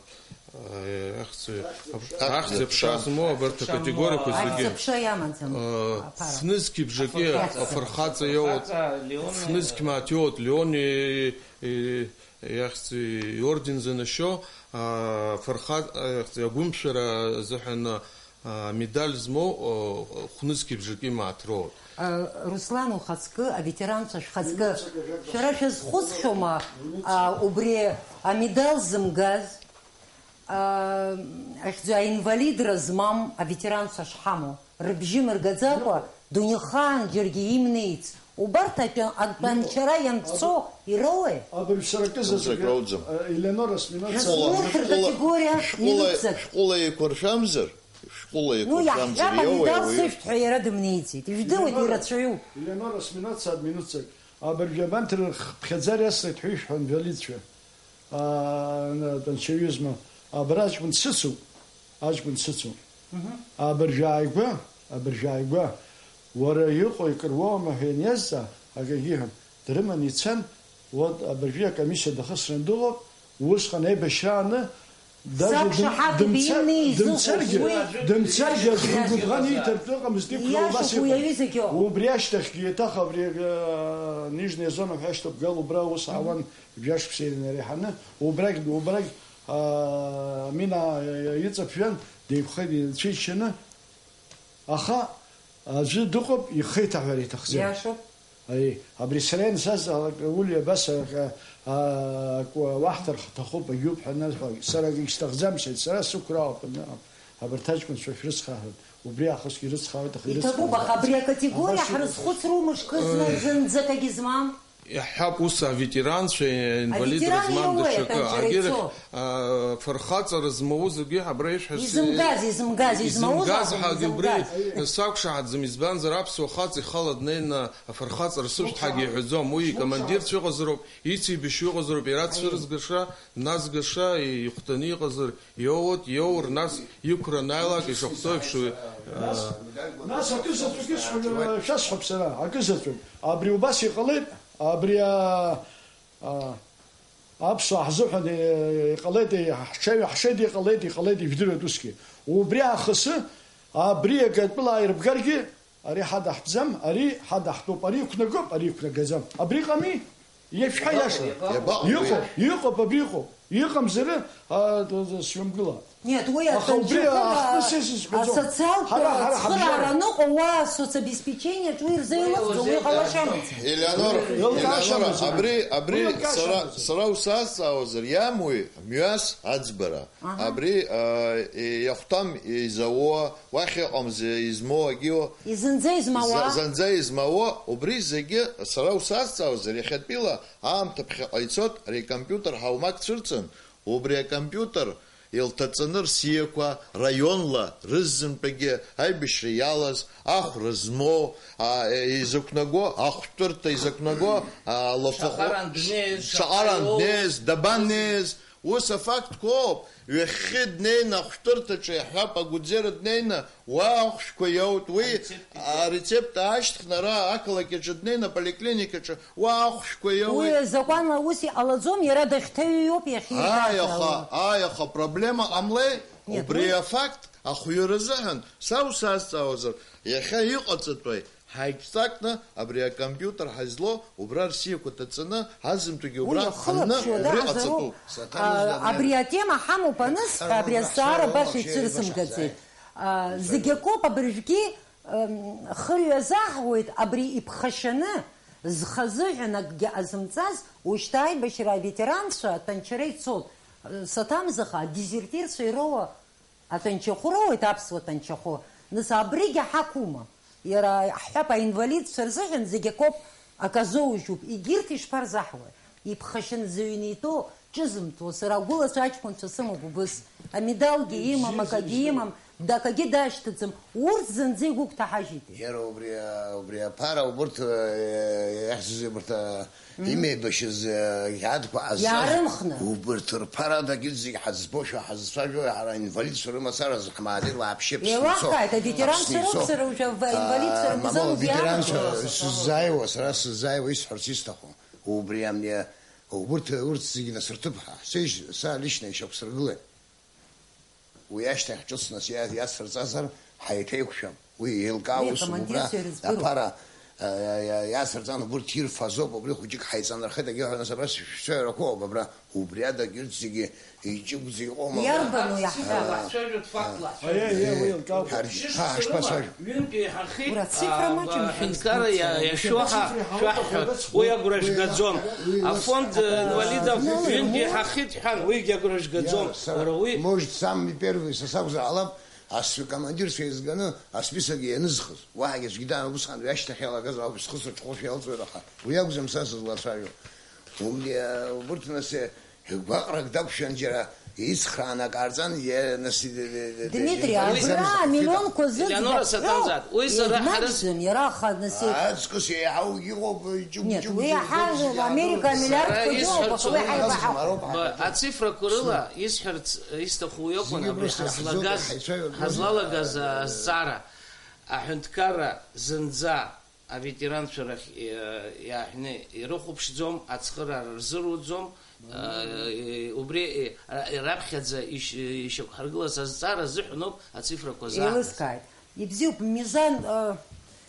а, ахьӡ-, ахьӡ-аԥша змоу абарҭ акатегориақәа зегьы. Ахьӡ-аԥша иамаӡам, а, аԥара. Фнызқь бжаки афырхаҵа. Афырхаҵа иоуеит, афырхаҵа Леон, фнызқь мааҭ иоуеит, Леон и-, и-, иахьӡ-, иорден занашьо, а, фырхаҵа, ахьӡ-, агәымшәара азыҳәан, а, медаль змоу, а, хәнызқьи бжаки мааҭ роуп. А, Руслан, ухаҵкы, аветеранцәа шәхаҵкы, шәара шәазхәыцхьоума, а, убри амедал зымгаз, а, ахьӡ-, аинвалидра змам аветеранцәа шҳамоу, рыбжьы мыргаӡакәа, дунеихаан џьаргьы имнеиц, убарҭ атәа-, атәанчара ианцо ироуеи? Абыржә сара акы заҵәык роуӡом. Э, Елеонора Сминаца. Шәҟәыла, шәҟәыла, шәҟәыла еиқәыршәамзар? Шәҟәыла еиқәыршәамзар, иоуеи ауаҩы? Ну, иаҳҳәап, амедал сышәҭ ҳәа иара дымнеиӡеит. Ижәдыруеит, ирацәаҩуп. Елеонора Сминаца, админуцак. Абыржә абанҭ рыхԥхьаӡара иасҭеит ҳәа ишәҳәон, инвалидцәа. Аа, на-, анцәа иҩызма, абра аҷкәын дсыцуп, аҷкәын дсыцуп. Мгм. Абыржәы ааигәа, абыржәы ааигәа, уара иҟоу икыруама ҳәа ианиазҵаа, акгьы иҳәам. Дрыманы ицан, вот, абыржәы акомиссиа дахысраны дыҟоуп, усҟан аибашьрааны, даже дым-, Сақәшаҳаҭуп, дымца-, имни изыхәо дымцаргьы, уи. Дымцаргьы аӡәы игәыбӷан ииҭартә ыҟамызт, иқәла убас иҟан. Иашоуп, уи аҩызагьы. Убри ашьҭахьгьы еиҭах абри, э, нижняя зона ҳәа ашьҭахь гал убра ус аауан. Жәашықәса инареиҳаны, убрагь, убрагь, аа, амина иҵаԥжәан, деиқәхеит ицәиччаны, аха аӡәы дыҟоуп, ихы иҭаҳәар иҭахӡам. Иашоуп. Аи, абри сара иансаз, а, Ули абас, а, а, акәа-, уаҳҭар ҳҭахуп, агьуп ҳәа анырҳәа, сара егьсҭахӡам, сҳәеит, сара сықәра ауп, ан-, абарҭ аҷкәынцәа шәрыцхраҳәа, убри аахысгьы ирыцхраауеит, аха ирыцхраауеит. Иҭабуп, аха абри акатегориа абас иҟоуп. Ҳрызхәыцроу мышкы зны, зынӡакгьы змам? Иаҳҳәап, ус аветеранцәа, инвалидра Аветеран змам иоуеи, даҽакы. Аганчара Агьырахь, ицо? А, фырхаҵара змоу зегьы абра ишәҳәаз, изымгаз, изымгаз, измоуз изымгаз акәым, ҳәагьы убри изымгаз. Сақәшаҳаҭӡам, избанзар аԥсуа хаҵа ихала днеины афырхаҵара сышәҭ ҳәагьы иҳәаӡом. Уи икомандирцәа ыҟазароуп, ицеибашьҩы ыҟазароуп, иара дцәырызгаша, дназгаша, ихәҭаны иҟазар, Иоут, иоур, нас иқәра анааилак ишахәҭоу еиԥш, уи, нас, аа, нас акы заҵәык исҳәо, шәасҳәап сара, акы заҵәык. Абри убас иҟалеит, абри, аа, аа, аԥсуаа ҳзыҳәан, э, иҟалеит, э, ҳҽеи-, ҳшеидеи иҟалеит, иҟалеит, ижәдыруеит усгьы. Убри аахысы, абри акы атәыла ааирбгаргьы, ари ҳадаҳтәӡам, ари ҳадаҳтәуп, ари иқәнагоуп, ари иқәнагаӡам. Абри ыҟами? Иашәҳәа иаша. Иабаҟоу уи? Иҟоуп, иҟоуп, абри иҟоуп. Иҟамзар, а, сҩамгыла. Нет, уи аха убри аҭынчықәра, аахтны сессиа сҳәаӡом. Асоциалтә Ҳара, ҳара ҳабжьара. Цхыраара аныҟоу уа асоцобеспечениаҿ уи рзеилыхӡом, уи ҟалашьамызт. Елеонора, Елеонора, абри, абри уи сара, сара усазҵаауазар, иамуи мҩас аӡбара? Аҳа. Абри, а, иахәҭам изауа, уахь иҟамзи измоу агьиуа. Изынӡа измауа. За-, занӡа измауа, убри зегьы сара усазҵаауазар, иахьатәила аамҭа ԥхьаҟа ицоит, ари акомпиутер ҳаумак цәырҵын, убри акомпиутер илҭаҵаны рсиақәа раионла рызынтәагьы аибашьра иалаз, ахәра змоу, а, изықәнаго, ахәтәырҭа изықәнаго, а, лафахәы-, Шаҟарантә днеиз, шаҟарантә шаҟа днеиз, дабанеиз, ус афактқәоуп, ҩахьхьи днеины ахәтәырҭаҿы иаҳҳәап, Агәыӡера днеины, уа ахәшәқәа иоут, уи арецепт ашьҭхны ара ақалақь аҿы днеины аполиклиникаҿы уа ахәшәқәа иоуеит. Уи азакәанла ус иҟалаӡом, иара дахьҭаҩу иоуп иахьиҳәаз. Ааи, аха, ала. Ааи, аха проблема ҟамлеи? Нет, убри уи афакт ахәҩара азыҳәан са усазҵаауазар, иахьа иҟаҵатәи ҳаиҿҵакны абри акомпиутер ҳазлоу убра рсиақәа ҭаҵаны, ҳазымҭогьы убра ҳанны, убри ҟаҵатәуп. Уи ахылаԥшҩы даҳзароуп. А, абри атема ҳамоуп анысҳәа, абри азҵаара баша ицәырсымгаӡеит. А, зегь акоуп, абыржәгьы, м, хырҩа заҳуеит, абри иԥхашьаны, зхазыҳәан акгьы ҟазымҵаз, ушьҭа аибашьра аветеранцәа аҭәанчара ицоит. Саҭамзаха, адезертирцәа ироуа Аҭәанчахәы роуеит, аԥсуа ҭәанчахәы. Нас абригьы ҳақәума? Иара, ҳҳәап, аинвалидцәа рзыҳәан зегь акоуп, аказоужьуп, егьырҭ ишԥарзаҳуеи? Иԥхашьаны зыҩны итәоу, ҿызымҭуа, сара агәылацәа аҷкәынцәа сымоуп убыс. Амедалгьы имам, акагьы имам, дакагьы дашьҭаӡам. Урҭ зынӡа игәы гәҭаҳажьитеи? Иара убри, убри аԥара убырҭ, э, иахьӡыз абарҭ, э, Имеибашьыз, э, иаадқәа ҟазҵаз, иаарымхны, убырҭ рԥарадагьы зегь ҳазбошәа, ҳазцәажәо, ҳара инвалидцәа рымацара зыхмааӡеит, уааԥшьы Аԥсны ицо. Еилаҳкааит, аветеранцәа Аԥсны ицо. Роуп, сара уажәы ав-, инвалидцәа, аа, рымзан мамоу, убри аветеранцәа аамҭоуп. Сыззааиуа, сара сыззааиуа исҳәарц исҭаху, убри амни, убырҭ, урҭ зегьы насырҭыԥ ҳәа. Сеижь-, са лично ишьақәсыргылеит. Уи ашьҭахь ҿыц нас иа-, иацырҵазар, ҳаиҭеиқәшәап. Уи еилкаа. Уи усуп, акомандирцәа убра ирыздыруам. Аԥара, а, а, а, иацырҵан, убырҭ ирфазоуп, убри хәыҷык ҳаиҵанархеит, егьи ҳәа нас абра шәцәаҩарақәоуп, абра убри адагь урҭ зегьы иҷыгәӡа иҟоума? Иарбану иаҳҳәара? Лаҳцәажәоит, факт лаҳцәажәоит. Аиеи, аиеи, уи еилкаауп. Ҳаргь, ҳа ҳашԥацәажәо? Ҩынтә еиҳахеит. Убра ацифра маҷым. Аҳәынҭқарра иа-, иашәо ҳа шәаҳҳәоит, уи агәра жәгаӡом. Афонд инвалидов ҩынтә еиҳахеит ҳәан, уигьы агәра жәгаӡом. Уара уи. Может, самый первый са сакәзар ҟалап, асҩы командирцәа еизганы асписок ианызхыз. Уаҳагьы аӡәгьы даан, усҟан уи ашьҭахь иалагаз ауп, схы сырҽхәошәа иалҵуеит, аха уи акәӡам са сызлацәажәо. Убри, убырҭ нас, гәаҟрак дақәшәан, џьара ицхрааны акы ҟарҵан, е-, нас, Дмитрий, абра амиллионқәа зыӡбахә. Елеонора Саҭанзаат, уи сара ҳара еиднакӡам, иара аха, нас, аҵкыс еиҳау иҟоуп, џьыгә-џьыгә. Нет, уи иаҳа Америка амиллиардқәа ыҟоуп, аха уи ҳаибаҳахәоит. Ацифрақәа рыла исҳәарц исҭаху уи акәын, абри ҳазлагаз, ҳазлалагаз азҵаара, аҳәынҭқарра зынӡа аветеранцәа рахь, э, иааҳәны ирыхәаԥшӡом, ацхыраара рзыруӡом, э, убри, э, раԥхьаӡа иш-, ишьақәҳаргылаз азҵаара азыҳәаноуп ацифрақәа заҳаз. Еилыскааит. Ибзиоуп, Мизан, э,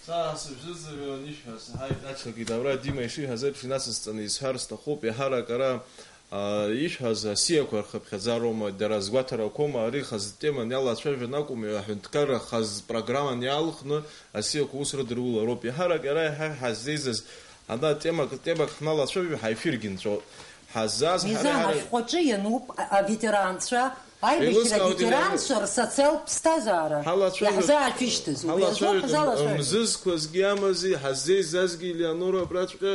Са сыбжьызҩран ишәҳәаз саҳаит, ачлакит, абра Дима ишиҳәаз еиԥш инацысҵаны исҳәар сҭахуп, еиҳарак ара, а, ишәҳәаз асиақәа рхыԥхьаӡароума, дара згәаҭарақәоума, ари хазы теман иалацәажәан акәым, аҳәынҭқарра хаз программан иаалхны асиақәа ус рыдырулароуп. Еиҳарак иара иаҳа ҳаззеизаз ана темак, темак ҳналацәажәо ҳаефиргьы нҵәо. Ҳаззааз Мизан, ҳара, ҳара ашәҟәаҿы иануп, а, аветеранцәа, аибашьра еилыскаауеит, аветеранцәа рсоциалтә ԥсҭазаара иаҳзаашәышьҭыз. Убри азоуп ҳазлалацәажәо. Мзызқәазгьы амази, ҳаззеизазгьы Елеонора абраҵәҟьа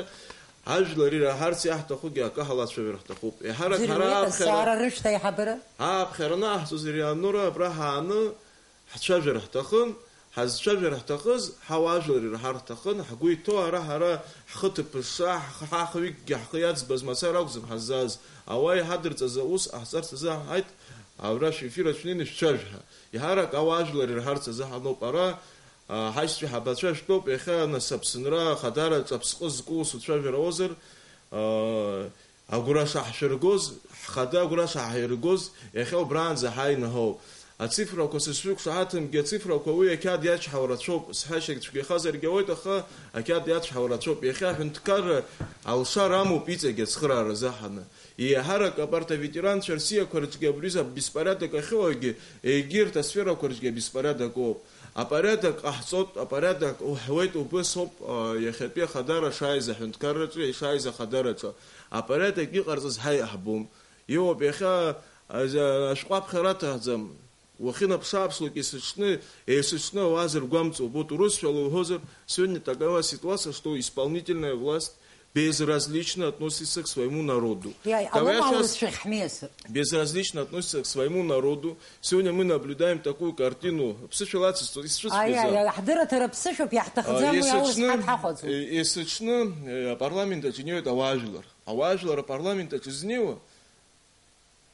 ажәлар ираҳарц иаҳҭахугьы акы ҳалацәажәар ҳҭахуп. Еиҳарак ҳара аԥхьара, аԥхьара анаҳҵоз Елеонора абра ҳааны, Ҳцәажәар ҳҭахын, ҳазцәажәар ҳҭахыз, ҳауаажәлар ирҳар ҳҭахын, ҳгәы иҭоу ара ҳара ҳхы ҭыԥыша, ҳхы, ҳахҩыкгьы ҳхы иаӡбаз мацара акәӡам ҳаззааз, ауаа иҳадырҵаз аус ҟаҳҵарц азы ҳаҳаит, абра шәефир аҿы шәнеины шәцәажә ҳәа. Еиҳарак ауаажәлар ирҳарц азы ҳаноуп ара, а, ҳаишьцәа ҳабацәа шәтәоуп, иахьа нас Аԥсынра ахадара ҿаԥсҟы зку ус уцәажәар ауазар, а, Агәра шаҳшәыргоз, ҳхада агәра шаҳиргоз, иахьа убраанӡа ҳааины ҳоуп. Ацифрақәа сышшәықәшаҳаҭымгьы, ацифрақәа уи ақьаад иачҳауа рацәоуп, сҳәашьагь цәгьахазаргьы ауеит, аха ақьаад иачҳауа рацәоуп. Иахьа аҳәынҭқарра алшара амоуп иҵегь ацхыраара заҳаны. Еиҳарак абарҭ аветеранцәа рсиақәа рҿгьы абри за беспорядок ахьыҟоугьы, егьырҭ асферақәа рҿгьы абеспорядок ыҟоуп. Апорядок ҟаҳҵоит, апорядок уҳәуеит, убыс ауп, а, иахьатәи ахадара шааиз аҳәынҭқарраҿы, ишааиз ахадараҿы. Апорядок иҟарҵаз ҳаи иаҳбом. Иоуп, иахьа, а, за-, ашәҟәы аԥхьара аҭахӡам. Уахьынаԥшааԥшлак есыҽны, есыҽны ауаа зыргәамҵуа убоит. Урысшәала уҳәозар, сегодня такова ситуация, что исполнительная власть безразлично относится к своему народу. Иа, Давай иҟалома щас урысшәахь ҳмиасыр? Безразлично относится к своему народу. Сегодня мы наблюдаем такую картину. Ԥсышәала ацысҵо, исцәыцәгьазар. Аиаиа, ҳдырраҭара ԥсышәоуп, иаҳҭахӡам, уи аурыс есыҽны, ҳаҭ ҳахәаӡом. Е, есыҽны, е, апарламент аҿы инеиуеит ауаажәлар. Ауаажәлар апарламент аҿы знеиуа,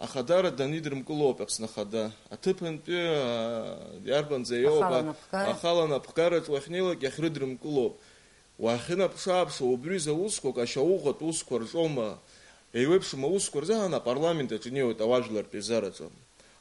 Ахадара данидырмкылоуп Аԥсны Ахада. Аҭыԥантәи, аа, иарбанӡа иоуп, ахала а-, напхгара. Ахала напхгараҿ уахьнеилак иахьрыдрымкылоуп. Уахьынаԥшааԥшуа убри рзы аусқәак ашьауӷатә усқәа рҿоума, еиуеиԥшым аусқәа рзыҳәан апарламент аҿы инеиуеит ауаажәлартә еизараҿы.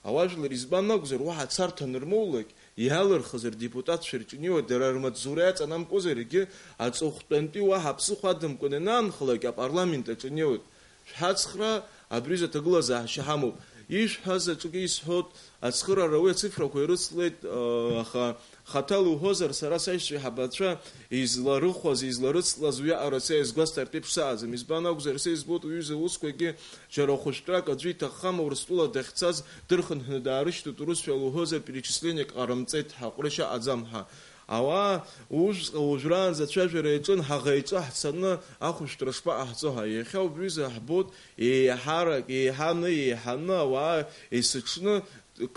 Ауаажәлар избан акәзар, уаҳа царҭа анырмоулак, иалырхыз рдепутатцәа рҿы инеиуеит, дара рмаҵзура иаҵанамкуазаргьы, аҵыхәтәантәи уаҳа ԥсыхәа адамкәан ианаанхалак апарламент аҿы инеиуеит. Шәҳацхраа, абри изы аҭагылазаашьа ҳамоуп. Ишәҳәаз аҿгьы исҳәоит, ацхыраара уи ацифрақәа ирыцлеит, э, аха хаҭала уҳәозар, сара сашьцәа еиҳабацәа изларыхәаз, изларыцлаз уиаҟара са изгәасҭартә еиԥш саҟаӡам. Избан акәзар, са избоит уҩыза аусқәагьы џьара хәышәтәрак аӡәы иҭаххама Урыстәыла дахьцаз дырхынҳәны даарышьҭит, урысшәала уҳәозар, перечислениак ҟарымҵеит ҳәа, ҟәрышь аҟаӡам ҳәа. Ауаа ужәҵәҟьа уажәраанӡа ацәажәара иаҿын, ҳаӷа иҿы ҳцаны ахәышәтәра шԥаҟаҳҵо ҳәа. Иахьа убри изы ҳбоит, еиҳарак, еиҳаны, еиҳаны ауаа есыҽны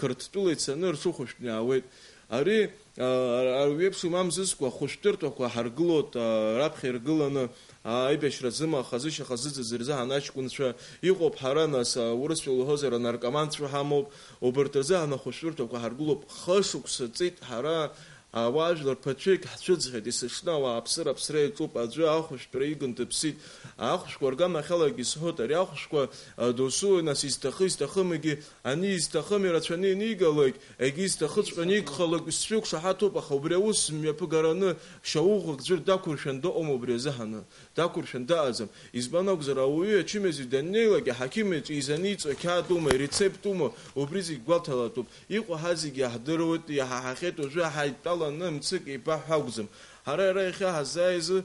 Қырҭтәыла ицаны рҽыхәышәтәны иаауеит. Ари, а, ар-, ар-, еиԥш имамзызкуа хәышәтәырҭақәа ҳаргылоит, а, раԥхьа иргыланы, а, аибашьра зыма хазы шьаха зыӡыз рзыҳәан аҷкәынцәа иҟоуп ҳара, нас, а, урысшәа уҳәозар, анаркоманцәа ҳамоуп, убарҭ рзыҳәан ахәышәтәырҭақәа ҳаргылоуп. Хышықәса ҵит ҳара, ауаажәлар ԥыҭҩык ҳцәыӡхьеит, есыҽны ауааԥсыра аԥсра иаҿуп, аӡәы ахәышәтәра игын дыԥсит. Ахәшәқәа рганахьалагьы исҳәоит, ари ахәшәқәа, а, досу, нас, изҭахы, изҭахымгьы, ани изҭахым ирацәаны ианигалак, егьи изҭахыҵәҟьаны игхалак сшәықәшаҳаҭуп, аха убри аус мҩаԥыгараны шьауӷәак ӡәыр дақәыршәан дыҟам убри азыҳәаны. Дақәыршәан дыҟаӡам. Избан акәзар, ауаҩы ачымазаҩ даннеилак, аҳақьым иҿы изаниҵо ақьаад ума, ирецепт ума, убри зегь гәаҭалатәуп. Иҟоу ҳа зегь иаҳдыруеит, иаҳаҳахьеит, уажәы ҳаидтәаланы мцык еибаҳҳәо акәӡам. Ҳара иара иахьа ҳаззааизы,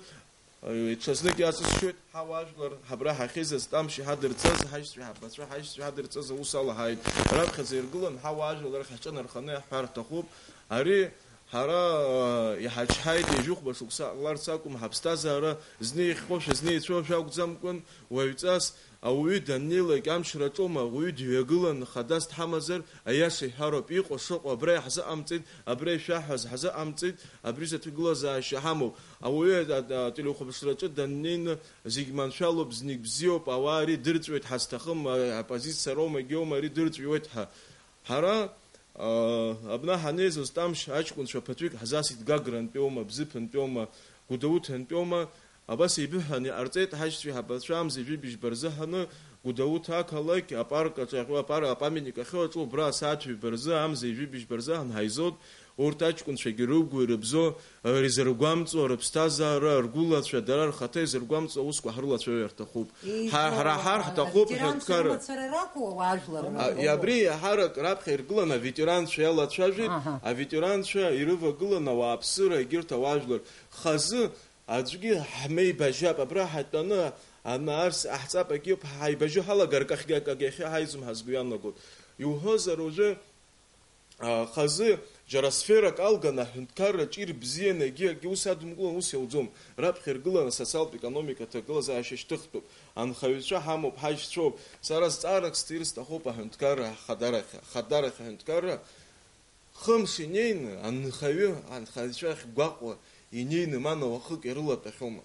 ы, ҽазнык иаҵысшьоит, ҳауаажәлар, ҳабра ҳахьыӡаз Тамшь иҳадырҵаз, ҳаишьцәа ҳабацәа, ҳаишьцәа иҳадырҵаз аус алаҳаит. Раԥхьаӡа иргылан, ҳауаажәлар рахь ҳҿынарханы иаҳҳәар рҭахуп. Ари ҳара, э, иҳачҳаит, ҩажәихәба шықәса ҟаларц акәым, ҳаԥсҭазаара зны иахьхошәа, зны еицәоушәа акәӡамкәан, уаҩҵас ауаҩы даннеилак амчра аҿоума, ауаҩы дҩагылан, хадас дҳамазар, аиаша иҳәароуп, иҟоу шыҟоу абра иаҳзыҟамҵеит, абра ишәаҳҳәаз ҳзыҟамҵеит, абри изы аҭагылазаашьа ҳамоуп. Ауаҩы а-, а-, ателехәаԥшраҿы даннеины, зегь маншәалоуп, знык бзиоуп, ауаа ари дырҵәоит, ҳазҭахым, а-, аоппозициа роума, егьоума, ари дырҵәиуеит ҳәа. Ҳара, аа, абна ҳанеизоз Тамшь аҷкәынцәа ԥыҭҩык ҳзасит, Гагрантәиоума, Бзыԥынтәиоума, Гәдоуҭантәиоума, абас еибыҳәан иҟарҵеит, ҳаишьцәа еиҳабацәа амза ижәибжьба рзыҳаны, Гәдоуҭа ақалақь апарк аҿы, апар-, апамятник ахьыҟаҿу, убра асааҭ ҩба рзы, амза ижәибжьба рзыҳәан ҳаизоит, урҭ аҷкәынцәагьы рыгу ирыбзо, ирзыргәамҵуа рыԥсҭазаара, ргәылацәа, дара рхаҭа изыргәамҵуа аусқәа ҳрылацәажәар рҭахуп. Ҳа, ҳара ҳар ҳҭахуп аветеранцәа ҳәынҭқарра. Рымацара ракәу, ауаажәлар А, ракәу? Иабри иаҳарак раԥхьа иргылан аветеранцәа иалацәажәеит, Аҳа. Аветеранцәа ирывагылан ауааԥсыра, егьырҭ ауаажәлар. Хазы аӡәгьы ҳмеибажьап, абра ҳатәаны, ана арс ҟаҳҵап, егьиуп, ҳаибажьо ҳалагар, акахьгьы акагьы ахьы ҳаизым ҳәа сгәы иаанагоит. Иуҳәозар уажәы, а, хазы џьара сферак алган, аҳәынҭқарраҿ ир бзианы, егьи акгьы ус адымкылан, ус иауӡом. Раԥхьа иргыланы асоциалтә економикатә аҭагылазаашьа шьҭыхтәуп. Анхаҩцәа ҳамоуп, ҳажьцәоуп. Сара зҵаарак сҭир сҭахуп аҳәынҭқарра ҳхадарахь, ахадарахь аҳәынҭқарра. Хымш инеины, анхаҩы, анхаҩцәа ахьгәаҟуа инеины, мана уахык ирылатәахьоума?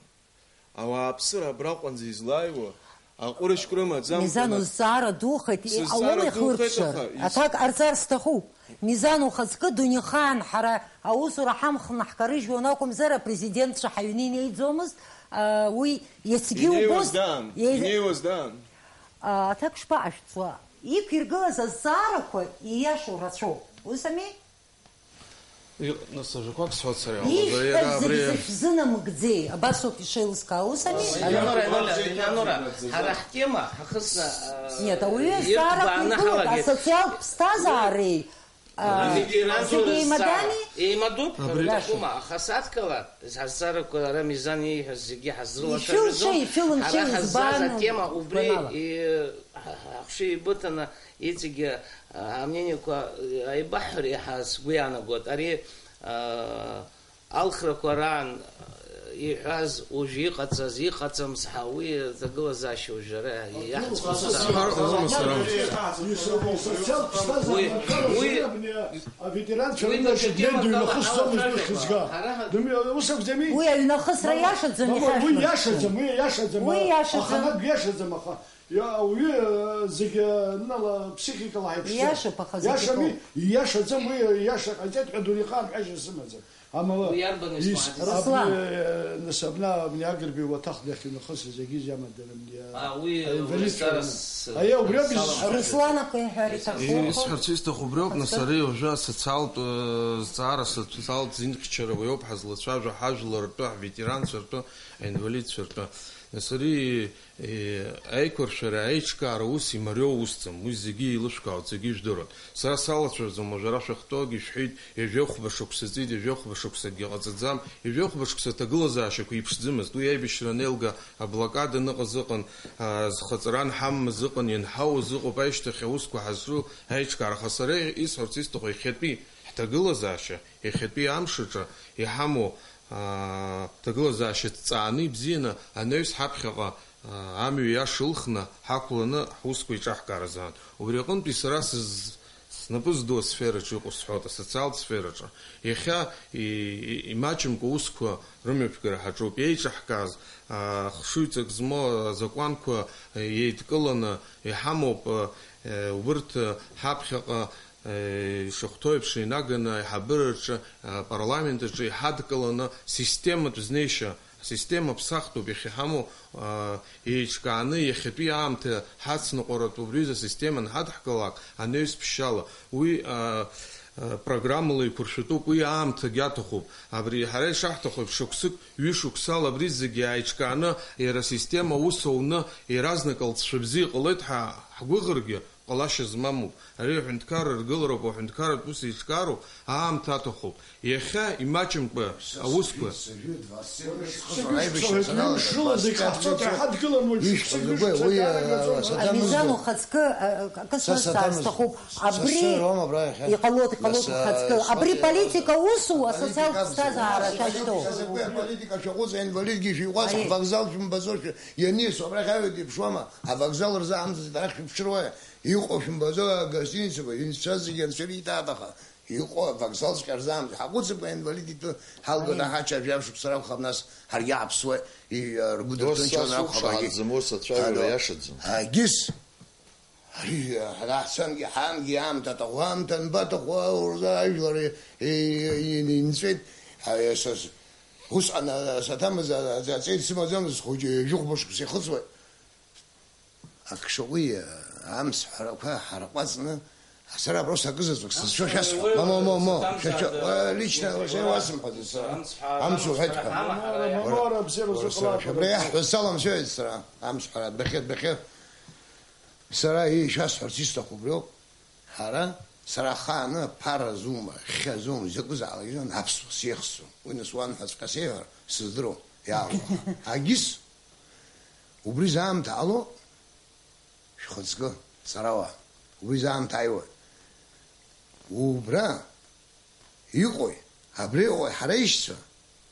Ауааԥсыра абраҟанӡа излааиуа, аҟәрышьк рымаӡамкәа. Мизан, узҵаара духеит, сызҵаара иҟалома духеит, ихыркәшар? Аха ис- Аҭак ҟарҵар сҭахуп. Мизан, ухаҵкы дунеихаан ҳара аусура ҳамхны ҳкарыжьуан акәымзар, апрезидентцәа ҳаҩны инеиӡомызт, а, уи иацгьы Инеиуаз убоз даан, еи- инеиуаз даан. А, аҭак шԥаҟашәҵо? Иқәиргылаз азҵаарақәа ииашоу рацәоуп. Ус ами? Нас ажәақәак сҳәоит сара, иҟалозар иара Ииҳәаз абри зегь зышәзынамыгӡеи? Абас ауп ишеилыскаауа, ус ами? Элеонора, Элеонора, Элеонора, ҳара ҳтема ҳахысны, э, Нет, ауаҩы азҵаарақәа ирбааны игылоуп, ҳалагеит. Асоциалтә ԥсҭазаареи, а, Аветеранцәа зегь рызҵаара еимадами? Еимадоуп, Абри иаҭахума, аха садкылар, ҳазҵаарақәа ара Мизан ииҳәаз зегьы ҳазрылацәажәаӡом. Ишәылшеи, ишәылымшеи Ҳара ҳаззаз избан атема убри, угәанала? и-, ҳа-, ҳа-, ҳахшыҩ еибыҭаны, иҵегьы, а, амнениақәа, а, еибаҳҳәар иаҳа сгәы иаанагоит. Ари, а, алхрақәа раан, а, иҳәаз, уажә иҟаҵаз, иҟаҵамыз ҳәа, уи аҭагылазаашьа уажә ара иаҳӡбаӡом. Уи, уи, уи даҽа темак ала ҳалацәажәап. Ҳара ҳа-, Ус акәӡами? Уи аҩнахысра иашаӡам, Мама, уи иҳашәмыршҭын. Иашаӡам, уи иашаӡам, Уи иашаӡам. Аханатә иашаӡам, аха иа-, ауаҩы, э, зегьы, э, нала, ԥсихикала ҳаиԥшӡам. Иашоуп, аха зегь Иашами, итәоуп. Иашаӡам, уи, э, иаша ҟаиҵеит ҳәа дунеихаан ҳәашьа сымаӡам. Амала, Уи иарбан ис-, исмаҳаӡаз? Руслан. Абни, э, нас абна, абни Агрбеи уаҭах дахьынхысыз егьи зиамадара, абни, А, уи, э, инвалидцәа уи рыҩны. С-, Аиеи, убри ауп салам. Исҳәо. Руслан акы иҳәар иҭахуп. Исҳәарц исҭаху убриоуп, нас, Ҳаскы. Ари уажәы асоциалтә, э, зҵаара, асоциалтә зинхьчара уи ауп ҳазлацәажәо, ҳажәлар ртәы, ҳветеранцәа ртәы, аинвалидцәа ртәы. Нас ари, э, аиқәыршәара, аиҿкаара ус имариоу усӡам, уи зегьы еилышәкаауеит, зегьы ижәдыруеит. Сара салацәажәаӡом, уажәы ара шәахәҭоугьы ишәҳәеит, ҩажәи хәба шықәса ҵит, ҩажәи хәба шықәсакгьы ҟаҵаӡам, ҩажәи хәба шықәса аҭагылазаашьақәа иԥшӡымызт, уи аибашьра анеилга, аблокада аныҟаз ыҟан, а, зхаҵара анҳамамыз ыҟан, ианҳауаз ыҟоуп, аишьҭахь аусқәа ҳазҿу аиҿкаара. Аха сара исҳәарц исҭаху, иахьатәи ҳҭагылазаашьа, иахьатәи амш аҿы иҳамоу, а, ҭагылазаашьа ҭҵааны ибзианы анаҩс ҳаԥхьаҟа, а, амҩа иаша ылхны ҳақәланы ҳусқәа еиҿаҳкааразаан. Убри аҟынтәи сара сыз-, снапы здоу асфераҿы иҟоу сҳәоит, асоциалтә сфераҿы. Иахьа и-, и-, имаҷымкәа аусқәа рымҩаԥгара ҳаҿуп. Еиҿаҳкааз, а, хшыҩҵак змоу азакәанқәа, а, еидкыланы иҳамоуп, а, а, убырҭ, а, ҳаԥхьаҟа, а, ишахәҭоу еиԥш инаганы аиҳабыраҿы, а, апарламент аҿы иҳадкыланы систематә знеишьа, асистема ԥсахтәуп иахьа иҳамоу, а, еиҿкааны иахьатәи аамҭа ҳацныҟәаратә убри аҩыза асистема анҳадҳкылак, анаҩс ԥшьшьала. Уи, а, а, программала еиқәыршәатәуп, уи аамҭагьы аҭахуп. Абри ҳара ишаҳҭаху еиԥш, шықәсык, ҩышықәсала абри зегьы ааиҿкааны, иара асистема аус ауны, иаразнак алҵшәа бзиа иҟалоит ҳәа ҳгәыӷыргьы, ҟалашьа змамуп. Ари аҳәынҭқарра ргылароуп, аҳәынҭқарратә ус еиҿкаароуп, аамҭа аҭахуп. Иахьа имаҷымкәа аусқәа. Амизан ухаҵкы, а, акы сҳәарц сҭахуп. Абри иҟалоит, иҟалоит ухаҵкы. Абри политика усу асоциалтә ԥсҭазаара шәашьҭоу. Ари. Авокзал шәымбаӡошәа, ианиасуа абрахь аҩада иԥшуама? Авокзал рзы амҵаӡеит, арахь шәыԥшыруа. Иҟоу шәымбаӡо, агостиницақәа, инцәа зегьы анцәа ириҭааит, аха иҟоу авокзалҵәҟьа рзы амҵ. Ҳаҟәыҵып, аинвалидитәы ҳалгоит, Аи. Аҳа ача жәаф шықәса ракәхап, нас ҳаргьы ҳаԥсуа, и-, ргәы Ус дырҭынчуан сас акәхап, уқәшаҳаҭӡам, агьы. Ус ацәажәара Ада. Иашаӡам. Агьыс. Ари, ҳара ҳцангьы ҳаангьы аамҭа аҭаху, аамҭа анбаҭаху, урза ажәлар и-, и-, и-, инҵәеит. Ари, са с-, усҟан, а, саҭамыз, а, а, аҵеи дсымаӡамызт, схәыҷы ҩажәи хәба шықәса ихыҵуеит. Ак шаҟәи, амцҳәарақәа ҳарҟәаҵны, сара просто акызаҵәык сызшәо шәасҳәап. Мо, мо, мо, мо, шәа-, шәа-, уа, лично, уа, уасымҳәаӡеит сара. Амц уҳәеит ҳәа. Мамоу, мамоу, бзиара Уара, зыҟалап. Шәа-, шәабра иаҳҳәо саламшәоит сара, амцҳәара, адәахьы, адәахьы. Сара ишәасҳәарц исҭаху убриоуп. Ҳара, сара ахааны аԥара зума, хьхьа зума, изакәызаалак изума, аԥсуа сеихсӡом. Уи нас уан ҳәаҵәҟьа сеиҳәар, сыздыруам, иаалуа. Агьыс, убри заамҭа ало, шәхаҵкы, сарауаа, убри заамҭа аиуа. Убра иҟои, абри иҟои, ҳара ишьцәа,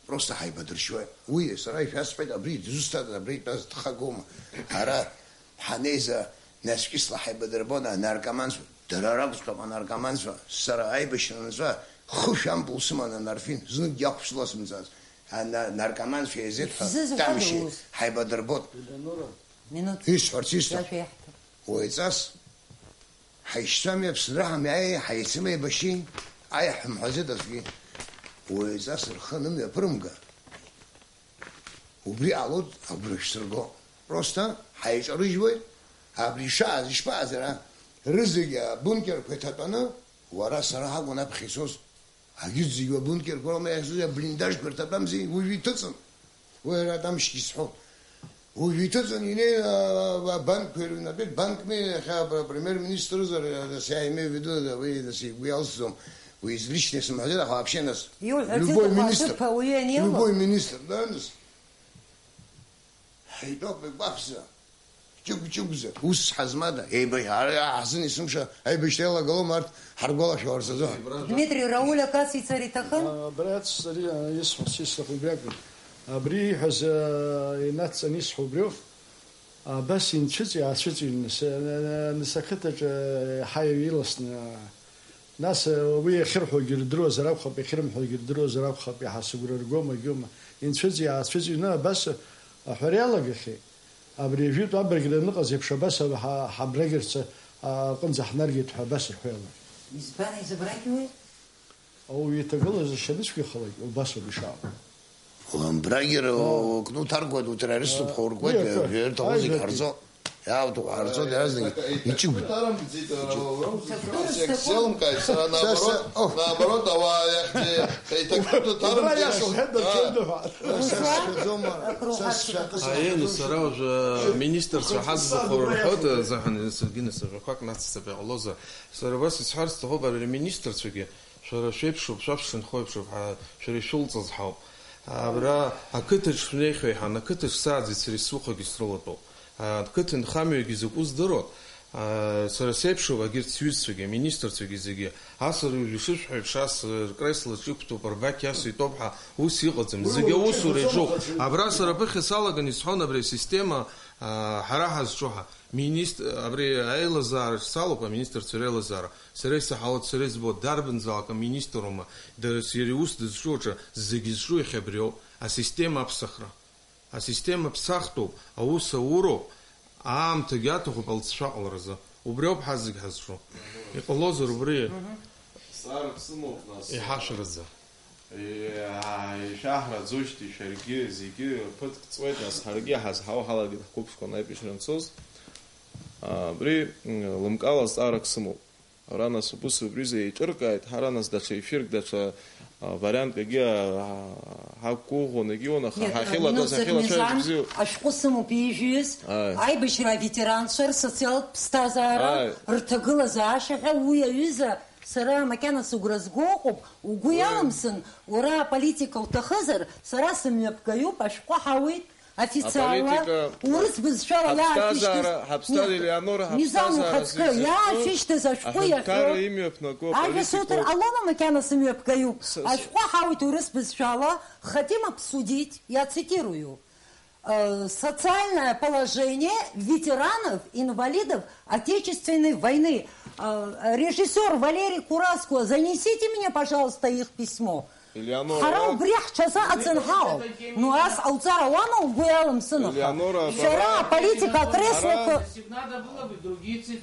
просто ҳаибадыршьуеит. Уи, сара ишәасҳәеит, абри дызусҭада, абри итәаз дхагоума? Ҳара ҳанеиза, наскьысла ҳаибадырбон анаркоманцәа, дара ракәҵәҟьоуп анаркоманцәа, сара аибашьра анҵәа, хышә ампыл сыман анарфин, зныкгьы ахә сласымҵац, ана-, наркоманцәа еизеит ҳәа, Ишәзызҳәада тамшьи, ус? Ҳаибадырбот. Минуҭ. Исҳәарц исҭаху. Ҩажәа иаҳҭап. Уаҩҵас, ҳаишьцәами, Аԥсынра ҳамиааи, ҳаицыми, еибашьи, аиаҳ ҳәа мҳәаӡеит аӡәгьы. Уаҩҵас рхы анымҩаԥырымга, убри ҟалоит агәра шәсырго. Просто ҳаиҿарыжьуеит, абри ишааз, ишԥааз иара, рызегьы абункерқәа иҭатәаны, Уара сара ҳакәын аԥхьа ицоз. Агьыӡ зегьы абункерқәа рыла иахьӡоз аблиндажқәа ирҭатәамзи, уажә иҭыҵын. Уи ара амшгьы сҳәон. Уажә иҭыҵын, инеин, а, а, банкқәа ирыҩнатәеит, банкми иахьа апр-, премьер-министрызар, а, нас, я имею в виду, да, уи, нас, игәы иалсӡом. Уи излишьҭеи сымҳәаӡеит, аха вообще, нас, иуҳәарц любой иҭаху министр, аҭыԥ ауаҩы аниоуа? Любой министр, да, нас. Ҳаитәоуп, игәаԥхьӡа. Ҷыгә-ҷыгәӡа, ус ҳазмада, еибаҳҳәара ҳзын есымша аибашьра иалагалома арҭ ҳаргәалашәаларц азыҳәан? Дмитри, Рауль акас ицар иҭахын? Абра ацҵари исҳәо сисҭаху убри акәын. Абри ииҳәаз, а, инацҵаны исҳәо убриоуп. Абас инцәыҵ-иаацәыҵ-иҩны, нас, а, нас ақыҭаҿы, а, иаҳа иласны, а, нас, а, уи иахьырҳәогьы рдыруазар акәхап, иахьырымҳәогьы рдыруазар акәхап, иаҳа сыгәра ргома, гьома. Инцәыҵ-иаацәыҵ-иҩны абас аҳәара иалагахьеит. Абри ажәытә абыржәра аныҟаз еиԥш абас ҳа-, ҳабрагьырц аҟынӡа ҳнаргеит ҳәа абас рҳәеит. Избан изыбрагьуеи? Ауаҩы иҭагылазашьа анцәгьахалак, убас ауп ишаауа. Ламбрагьыр, о, кны уҭаркуеит, утеррориступ ҳәа уркуеит, уи акы, жәаҩырҭа зегь аҩбатәи ҳарҵо. Иаауҭаху ҳарҵоит иаразнак, иҿыгә. Иҭакԥхықәра зҭаху? Сеилымкааит, сара, са, са, наоборот, о. Наоборот, ауаа иахьӡи-, иҭакԥхықәра Убра иашоуҳәа, дырҽеим дыҳәа. Са сшәаӡом, са сшәакы Аиеи, саҳәатәым. Сара уажәы министрцәа ҳазбахәа рҳәоит, азыҳәан саргьы нас ажәақәак нацҵап иҟалозар. Сара убас исҳәарц сҭахуп, абри аминистрцәагьы, шәара шәеиԥшуп, шәаԥшынхо еиԥшуп, ҳа, шәара ишәылҵыз ҳауп. Абра ақыҭаҿ шәнеихьоу еиҳан, ақыҭаҿ сааӡеит, сара исухагьы срылатәоуп. Ақыҭа нхамҩагьы закәу здыруа, сара сеиԥшуп, агьырҭ сҩызцәагьы, аминистрцәагьы зегьы, ас рыжә ишышәҳәо еиԥш, ас ркреслаҿ иқәтәоуп, рбақь ас итәоуп ҳәа, ус иҟаӡам. Зегьы аусура иаҿуп. Абра сара аԥыхьа салаган исҳәон абри асистема, ҳара ҳазҿу ҳәа. Министр, абри аилазаараҿ салоуп, аминистрцәа реилазаара. Сара исаҳауеит, сара избо, дарбанзаалак аминистр аума, дара, иара иус дызҿу аҿы зегьы зҿу иахьа абриоуп, асистема аԥсахра. Асистема ԥсахтәуп, аус ауроуп, аамҭагьы аҭахуп алҵшәа ҟаларазы. Убри ауп ҳазегь ҳазҿу. Иҟалозар убри? Зҵаарак сымоуп, нас. Иҳашәаразы. Иа-, ишәаҳраӡоижьҭеи шәаргьы, зегьы ԥыҭк ҵуеит, нас ҳаргьы ҳазҳауа ҳалагеит ҳқәыԥшқәа анаҩс ишрымцоз. А, абри, м, лымкаала зҵаарак сымоуп. Ара, нас, убыс убризы еиҿыркааит, ҳара, нас, даҽа ефирк, даҽа, а, вариантк егьи, а, ҳақәгәыӷуан, егьиуан, аха Нет, ҳахьылатәаз, Минуҭ ҳахьылацәажәоз Закмизан бзиоуп. Ашәҟәы сымоуп ижәҩыз, Ааи. Аибашьра аветеранцәа рсоциалтә ԥсҭазаара, Ааи. Рҭагылазаашьа ҳәа уи аҩыза сара макьана сыгәра зго ыҟоуп, угәы Уи. Иалымсын, уара аполитика уҭахызар, сара сымҩаԥгаҩуп, ашәҟәы ҳауит. Официалла, аполитика, урыс бызшәала ҳаԥсҭазаара, иаашәышьҭыз, ҳаԥсҭазаара, Елеонора, Мизан ҳаԥсҭазаара ухаҵкы, зегь зҿу иаашәышьҭыз ашәҟәы аҳәынҭқарра иахьоу, имҩаԥнаго ажәа аполитикоуп. Суҭар ҟалома, макьана сымҩаԥгаҩуп. С-, с- Ашәҟәы ҳауит урыс бызшәала, хотим обсудить, я цитирую, э, социальное положение ветеранов, инвалидов Отечественной войны. Э, режиссёр Валерий Кураско, занесите мне, пожалуйста, их письмо. Елеонора. Ҳара убри ҳҽазы аӡын ҳауп. Ну, ас ҟауҵар ауама угәы иалымсын аха? Елеонора, шәара абра аполитика акреслақәа. Ҳара.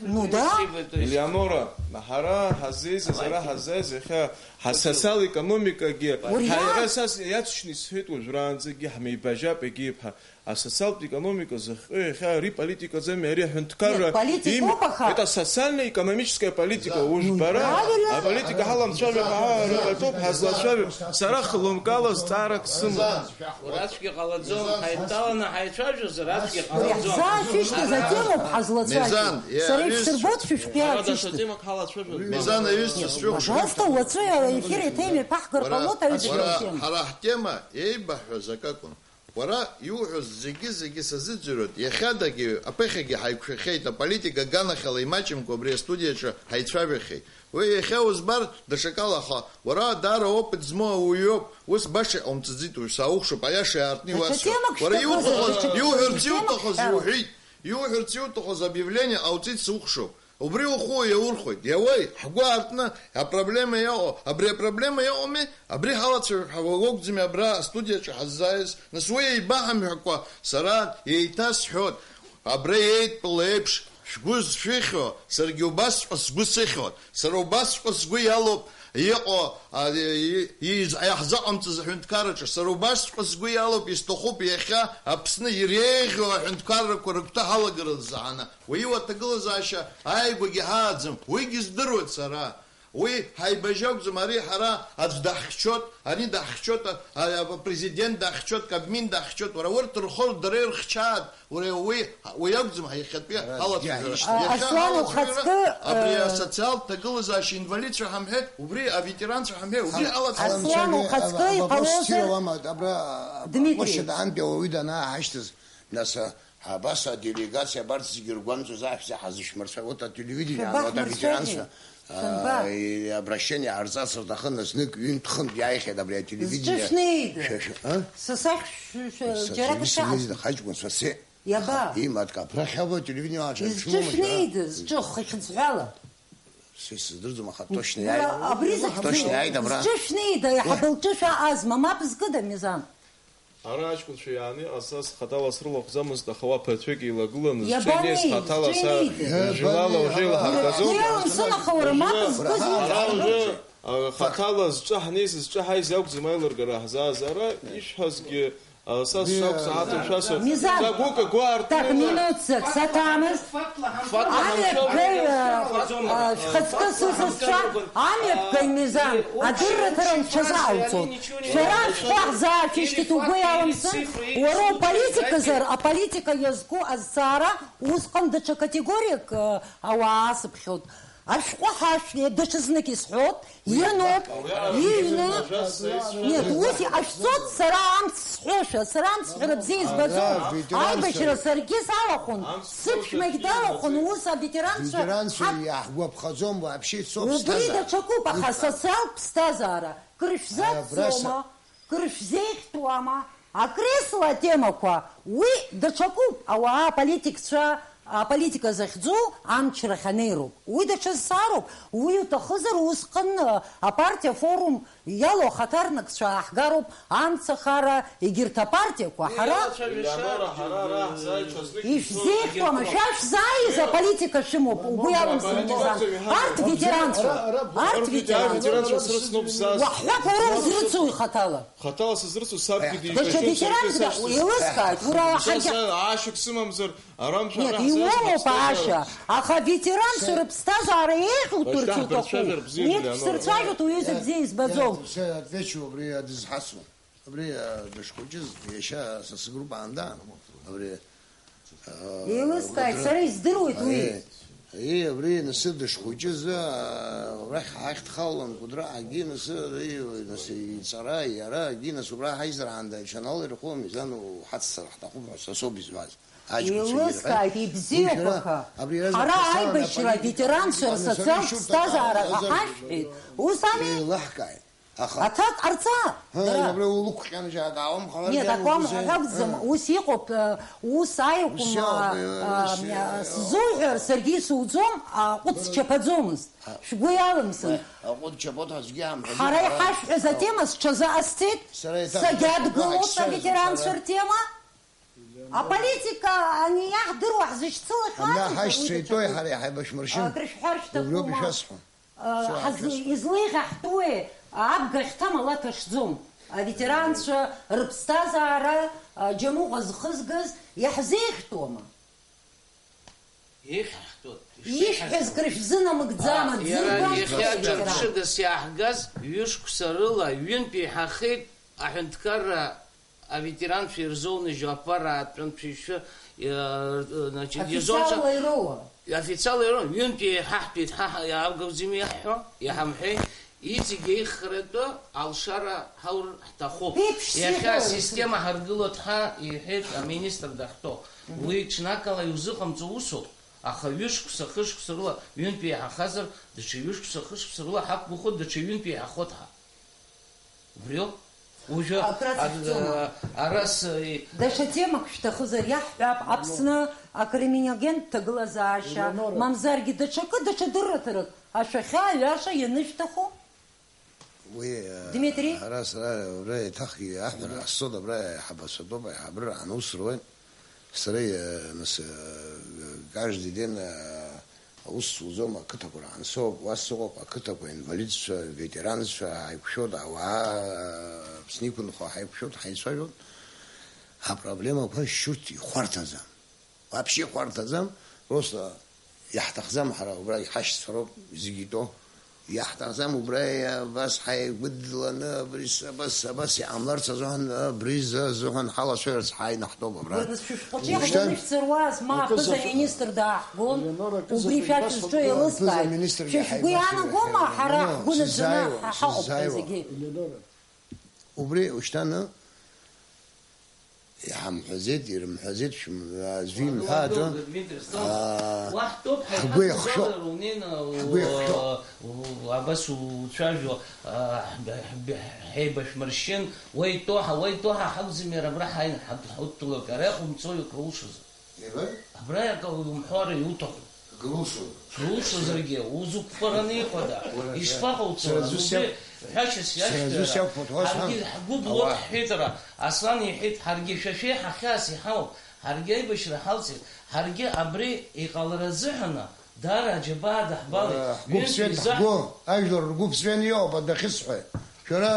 Ну да. Елеонора, ҳара ҳазеизаз, ара ҳазеизаз иахьа ҳа-, социал-економикагьы, Уриа. Ҳара са с-, иаҵшьны исҳәеит уажәраанӡагьы, ҳмеибажьап егьи ԥҳа. Асоциалтә економика зыхҟьо иахьа ари политикаӡами, ари аҳәынҭқарра Нет, политикоуп, имҩ-, аха это социально-экономическая политика, уажә Ну, бара правильно. Аполитика ҳаламцәажәап, ҳа рыҟаиҵоуп, ҳазлацәажәо. Сара хлымкала зҵаарак сымоуп. Ура цәгьа ҟалаӡом, ҳаидтәаланы ҳаицәажәозар, ацәгьа ҟалаӡом. Иаҳзаашәышьҭыз атемоуп ҳазлацәажәо. Мизан, Сара иаҩызцәа. Ишәсырбоит шәышәҟәы Ҳара иаашәышьҭыз. Даҽа темак ҳалацәажәоит. Мизан, иаҩызцәа, сшәыхәшәтәума? Пожалуйста, уаҵәы аефир итеме ԥаҳгар Уара, ҟалоит, аҩызцәа уара, итем. Ҳара ҳтема еибаҳҳәаз акакәын. Уара иуҳәоз зегьы-зегьы сазыӡырҩуеит, иахьадагьы, аԥыхьагьы ҳаиқәшәахьеит, аполитика аганахьала имаҷымкәа абри астудиаҿы ҳаицәажәахьеит. Уи иахьа узбар, даҽакала, аха уара даара опыт змоу ауаҩоуп, ус баша иҟаумҵаӡеит уажә, саухшоуп, аиаша иаартны Даҽа иуасҳәап. Темак Уара шәҭахызар, иуҭахыз, даҽа темак иуҳәарц шәҭахызар. Иуҭахыз иуҳәеит, иуҳәарц иуҭахыз объявление ауҵеит, саухшоуп. Убри ухы иаурхәоит, иауеи, ҳгәы аартны апроблема иаҟоу, абри апроблема иаҟоуми, абри ҳалацәажәап ҳәа уа уакәӡами абра астудиаҿы ҳаззааиз, нас уи еибаҳамҳәакәа сара еиҭасҳәоит, абра еидтәала еиԥш шәгәы зшәыхьуа, саргьы убасҵәҟьа сгәы сыхьуан, сара убасҵәҟьа сгәы иалоуп иҟоу, а, и-, и-, из-, иаҳзыҟамҵаз аҳәынҭқарраҿы, сара убасҵәҟьа сгәы иалоуп, исҭахуп иахьа Аԥсны иреиӷьу аҳәынҭқаррақәа рыгәҭа ҳалагараны заҳаны. Уи уаҭагылазаашьа ааигәагьы ҳааӡам, уигьы здыруеит сара. Уи ҳаибажьы акәӡам, ари ҳара аӡә даҳхьчоит, ани даҳхьчоит, а, а, апрезидент даҳхьчоит, Кабмин даҳхьчоит, уара урҭ рхы дара ирыхьчааит, уи, уи, уи акәӡам иахьатәи Ара алацәажәара. иахьа Иахьа Аслан, алацәажәара ухаҵкы, абри э, асоциалтә ҭагылазаашьа инвалидцәа ҳамҳәеи, убри аветеранцәа ҳамҳәеи, убри алацәажәара. Аслан, ухаҵкы, э, иҟалозар? Абра Дмитрий. Аплощадь аантәи ауаҩы данааҳашьҭыз, нас, а, Абас аделегациа абарҭ зегьы ргәамҵуаз ашәҵа ҳазышәмырцәа, вот ателевидение, Шәабаҳмырцәажәеи? вот аветеранцәа, Шәанба? а, и-, обращение ҟарҵарц рҭахын, знык ҩынтә-хынтә иааихьеит абри ателевидение. Зҿышәнеида? Шәа-, шәа-, а? Са сахь шә-, шә-, Са џьарак џьаргьы шәаҳәа. Сымнеида, ҳаҷкәын, са се-, Иаба? имаҭк аԥрахь ава ателевидение аҿы шәмоума, џьара? Изҿышәнеида, зҿы хыхьӡҳәала? Се сыздырӡом, аха точно Ура, иааит. абри захьӡу Точно иааит абра. Зҿышәнеида, иаҳа Уа. былҿышәа азма, мап зкыда, Мизан? Ара аҷкәынцәа иааны иҟасҵаз хаҭала срылахәӡамызт, аха уа ԥыҭҩык еилагыланы зҿы Иабанеи, инеиз хаҭала зҿы са инеида? Жәлала Иабанеи? уже илаҳаргаӡом. Уи алымсын, аха уара мап згоз Ара иуҭаху? уже, а, хаҭала зҿы ҳнеиз, зҿы ҳаиз иакәӡам аилыргара ҳзааз. Ара ишәҳәазгьы, а, са Уи, сакәзаҳаҭым, а, шәасҳәап. Мизан, Са гәык агәы так, аартны минут зак саҭамыз. Фатла Амҩаԥгаҩ, ҳамшәалгәа. а, а, шәхаҵкы сысасцәа, амҩаԥгаҩ Мизан, адырраҭара лҽазаауҵон. Шәара шәхәы ҳзаашәышьҭит, угәы иалымсын, уара уполитиказар, аполитика иазку азҵаара, усҟан даҽа категориак, а, ауаа асыԥхьоит. Ашәҟәы ҳашәҭ, даҽазнык исҳәот, иануп, иҩны. Нет, ус иҟашәҵот, сара амц сҳәошәа, сара амц сҳәара бзиа избаӡом. Ара ветеранцәа. Аибашьра саргьы салахәын, сыԥшәмагь далахәын, ус аветеранцәа Ветеранцәа ҳа- иаҳгәаԥхаӡом вообще, соуп Убри ԥсҭазаара. даҽакуп, аха Ус социалтә ԥсҭазаара, Ара абра са- крышәзаҵома, крышәзеиӷьтәуама, акресла атемақәа, уи даҽакуп, ауаа аполитикцәа, аполитика захьӡу амчрахь анеироуп. Уи даҽа зҵаароуп, уи уҭахызар усҟан, а, апартиа форум иалоу ахаҭарнакцәа ааҳгароуп, амцахара, егьырҭ апартиақәа, ҳара Илацәажәашьа, Елеонора, ҳара ара ҳзааит, ҽазнык ишәзеиӷьтәуама, шәа шәзааиз аполитика шәымоуп, угәы иалымсын, Мизан. Арҭ ветеранцәа, арҭ ветеранцәа. Ветеранцәа срыцноуп сзааз. Уаҳҳәап, уара узрыцу ихаҭала. Хаҭала сызрыцу сабгьы дишьҭоуп. Даҽа ветеранк еилыскааит, ура, Са, ҳаџьа- са аашьак сымамзар, ара мшәан Нет, раҳзаҩ иумоуп сыԥсҭазаара. Аашьа, аха ветеранцәа Башьҭа-, рыԥсҭазаара еиӷьуҭырц уҭахуп. Башьҭаҳбарцәажәар бзиан, Иарҭ Елеонора. Шәсырцәажәоит, уҩыза Иа-, бзиа избаӡом. Иа-, са отвечу абри адызҳасуа. Абри, а, дышхәыҷыз иашьа са сыгруп аанда. Абри, а, Еилыскааит, убра-, сара издыруеит уи. Аиеи, аиеи, абри насы дышхәыҷыз, а, убрахь ҳахьҭхалон Кәыдры ҳагьы насы, ари, насы иҵара, иара, агьы насы убра ҳаизара аанда иҽаналирхо, Мизан уҳаццар ҳҭахуп ҳәа са соуп изҳәаз. Аҷкәынцәагьы ирҳәеит. Еилыскааит, ибзиақәа Уи шәара ҳәа. абри иаразы Аԥсаара аԥсаара аполитика, аибашьра аполитика, аветеранцәа аполитика, рсоциалтә аполитика, ԥсҭазаара ҳәа аполитика, ҳашәҳәеит. Ус ами? Еилаҳкааит. Аха Аҭак ҟарҵа, Ҳы, дара. Абра улықәҟьан џьаак аауамхалар Нет, џьара акәам угәы ҳәа акәӡам, ҳы. Ус иҟоуп, э, ус аиакәым, Ус иҟоуп, а, э, а, ус, э, сзуҳәар, саргьы исуӡом, аҟәыд счаԥаӡомызт. Ҳа. Шәгәы иалымсын. Уи, аҟәыд чаԥоит ҳәа аӡәгьы иаамҳәаӡеит, Ҳара ҳара иҳашәҳәаз атема сҽазыҟасҵеит, Сара еиҭах сагьадгылоит сара аветеранцәа сара ртема. Аполитика ани иаҳдыруа ҳзышьцылахьоу Абна ҳашьцәа итәоу ҳара иҳаибашәмыршьын. Акрышәҳәар шәҭахума? Убриоуп ишәасҳәо. Ҳазы-, излеиӷьаҳтәуеи, абга ахьҭам ала ҭашӡом. Аветеранцәа рыԥсҭазаара, а, џьамыҟа зхызгаз иаҳзеиӷьтәуама? Еиӷьаҳтәуп. Ишҳәаз крышәзынамыгӡама, А, иара дзыргәамҵуа иахьа џьара? Ҿырԥшыгас иааҳгаз ҩышықәса рыла ҩынтә еиҳахеит аҳәынҭқарра аветеранцәа ирзоуныжьуа аԥара аатәынтә шәишәы, э, значит, Официалла ирзоуцәа-, ироуа? Официалла ироуа, ҩынтә еиҳаҳтәит ҳа, ҳа, иаавгауӡами иаҳҳәо, иаҳамҳәеи, иҵегь еиӷьхаратәы алшара ҳаур ҳҭахуп. Иеиԥш Иахьа зеиԥш. Асистема ҳаргылоит ҳәа иҳәеит аминистр дахьтәоу. Мгм. Уи ҽнакала иузыҟамҵо усуп, аха ҩышықәса, хышықәса рыла ҩынтә еиҳахазар, даҽа ҩышықәса, хышықәса рыла ҳақәгәыӷуа даҽа ҩынтә еиҳахоит ҳәа. Убриоуп. Уажәы Акраҵ ад-, шәҵома? Арас, э, Даҽа темак шәҭахызар иаҳҳәап, Аԥсны акриминогентә ҭагылазаашьа, Елеонора. Мамзаргьы даҽакы, даҽа дырраҭарак, ашәахьа аҩаша ианышәҭаху? Уи, э, Дмитрий? Ара сара, уара еиҭах аҳәара ҟасҵоит, абра аиҳабацәа атәоуп, аиҳабыра ҳанус руеит. Сара, э, нас, э, каждый день, э, аус суӡом, ақыҭақәа раан соуп, уа сыҟоуп, ақыҭақәа, инвалидцәа, ветеранцәа ҳаиқәшәоит, ауаа, э, Аԥсны иқәынхо ҳаиқәшәоит, ҳаицәажәоит. Апроблемақәа шьурҭ ихәарҭаӡам. Вообще ихәарҭаӡам, просто иаҳҭахӡам ҳара, убра иҳашьцәа роуп зегьы итәоу. Иаҳҭахӡам убра абас ҳаигәыдланы, абри с-, абас, абас иҟамларц азыҳәан, абри зы азыҳәан ҳалацәажәарц ҳааины ҳтәоуп абра. Уажәы шәышәҟәаҿы ушьҭан иаҳбаны шәцыруаз, ма акызаҵәык, аԥыза-министр дааҳгон, Елеонора, акызаҵәык убри шәа шәызҿу еилыскааит. Аԥыза-министргьы шәа шәгәы иаанагома, ҳара ҳгәы наӡаны ҳа-, ҳаҟоуп ҳәа зегьы? Елеонора. Убри ушьҭан, Иҳамҳәаӡеит, ирымҳәаӡеит, шәм-, аӡәы имҳәа атәы, аа, ҳгәы иахшәо, ҳгәы иахшәо. Абас уцәажәо, ҳеибашәмыршьын, уеи тоҳа, уеи тоҳа, ҳакәӡами ара абра ҳааины ҳадҳудтәалоит, ара иҟоумҵои, акрулшозар. Абра иака умҳәо ара иуҭаху. Крулшозаргьы, узықәԥараны иҟада? Ишԥаҟауҵо? Ҳәашьас иашьҭоуп. Ҳаргьы ҳгәы блоуп ҳҳәеит ара. Аслан иҳәеит, ҳаргьы шәа шәеиҳа хьаас иҳауп. Ҳаргьы аибашьра ҳалҵит. Ҳаргьы абри иҟалара азыҳәаны даара аџьабаа даҳбалеит. Ҳгәы ԥсуеит, ҳгәы, ажәлар ргәы ԥсуены иҟоуп адәахьы сҳәеит. Шәара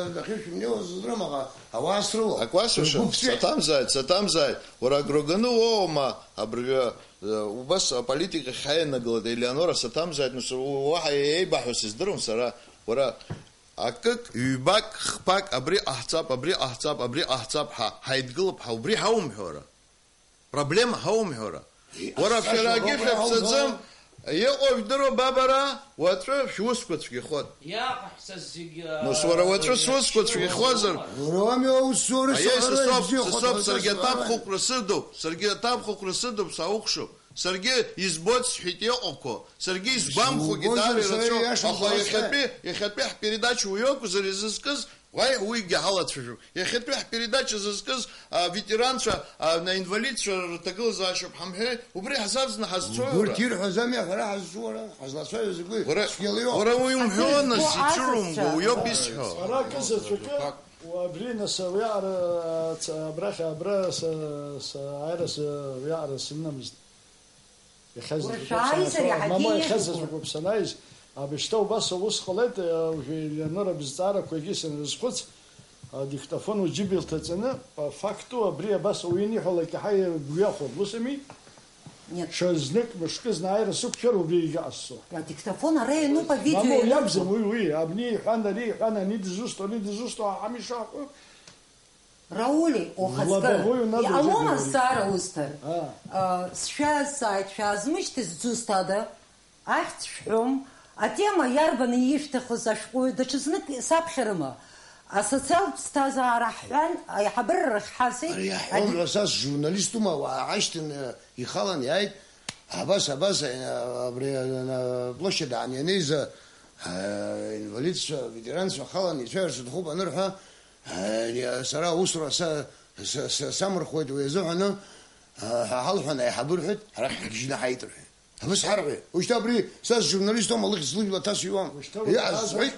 адәахьы шәымнеиуа сыздырам, аха ауаа срылоуп. Акәасуша, саҭамзааит, саҭамзааит. Уара агроганы уоума абыржәы? Убас аполитика ахь ҳаианагалеит, Елеонора саҭамзааит, нас уаҳа еибаҳҳәо сыздырам сара. Уара акык, ҩбак, хԥак, абри ҟаҳҵап, абри ҟаҳҵап, абри ҟаҳҵап ҳәа ҳаидгылап ҳәа убри ҳаумҳәо уара? Проблема ҳаумҳәо уара? Уара шәарагьы шәаԥсаӡам, иҟоу жәдыруа бабара, уаҵәы шәусқәа цәгьахоит. Иаҟаҳҵаз зегьы. Нас уара уаҵәы сусқәа цәгьахозар? Роми аусура. Аиеи, сасоуп, сасоуп, саргьы аҭакәхықәра сыдуп, саргьы аҭакәхықәра сыдуп, саухшоуп. Саргьы избоит, сҳәеит, иҟақәоу. Саргьы избамхогьы даара ирацәоуп. Аха иахьатәи, иахьатәи ҳпередача уи акәзар изызкыз, уаи, уигьы ҳалацәажәап. Иахьатәи ҳпередача зызкыз, а, ветеранцәа, а, на инвалидцәа рҭагылазаашьоуп ҳамҳәеи, убри ҳзавзны ҳазцои, уара? Урҭ ирҳәаз ами, ҳара ҳазцу, уара, ҳазлацәажәоз закәи? Уара, цәгьала иҟоуп. Уара уи умҳәо, нас, ицәырумго, уи ауп исҳәо. Ара акы заҵәыкы, абри, нас, уиаҟара, ц-, абрахь, абра, с-, с-, аира, с-, уиаҟара сымнамызт. Иахьа Уара заҵәык шәааизар, санаҭо, иаҳагьы мама, иахьа еиӷьуп. Заҵәык санааиз, абышьҭа убас аус ҟалеит, э, уажәы Елеонора бызҵаарақәа егьи санрызхәыц, адиктофон уџьыба илҭаҵаны, по факту абри абас ауаҩы ианиҳәалак иаҳа игәы иахәон, ус ами? Нет. Ҽазнык мышкы знааира сықәшәар убри егьыҟасҵо. Адиктофон ара иануп, авидео. Мамоу, иануп. Иакәӡам уи, уи, абни иҳәан, ари иҳәан, ани дызусҭоу, ани дызусҭоу, аҳа, ишахәо. Рауль, ухаҵкы, лобовой у нас иҟалома уже азҵаара узҭар? А. А, сшәазҵааит, шәаазмышьҭыз, зусҭада? Ахьӡ шәҳәом. Атема иарбаны ишәҭахыз ашәҟәыҩҩы даҽазнык саԥхьарыма? Асоциалтә ԥсҭазаара ҳҳәан, аиҳабыра рахь ҳацеит. Ари иаҳҳәом Ади- ҳәа са сжурналистума, ауаа ҳашьҭан, ихалан иааит. Абас, абас, э, абри, э, площадь аан ианеиза, э, инвалидцәа, ветеранцәа халан ицәажәарц рҭахуп анырҳәа, э, сара аусура са, са, са, самырхуеит уи азыҳәаны, э, ҳәа ҳалҳәан, аиҳабы рҳәеит, арахь ҳгьежьны ҳаит рҳәеит. Абас ҳарҳәеит. Ушьҭа абри, са сжурналист аума, лыхьӡ лыжәла ҭасыҩуам. Ушьҭа уи иаасҳәеит.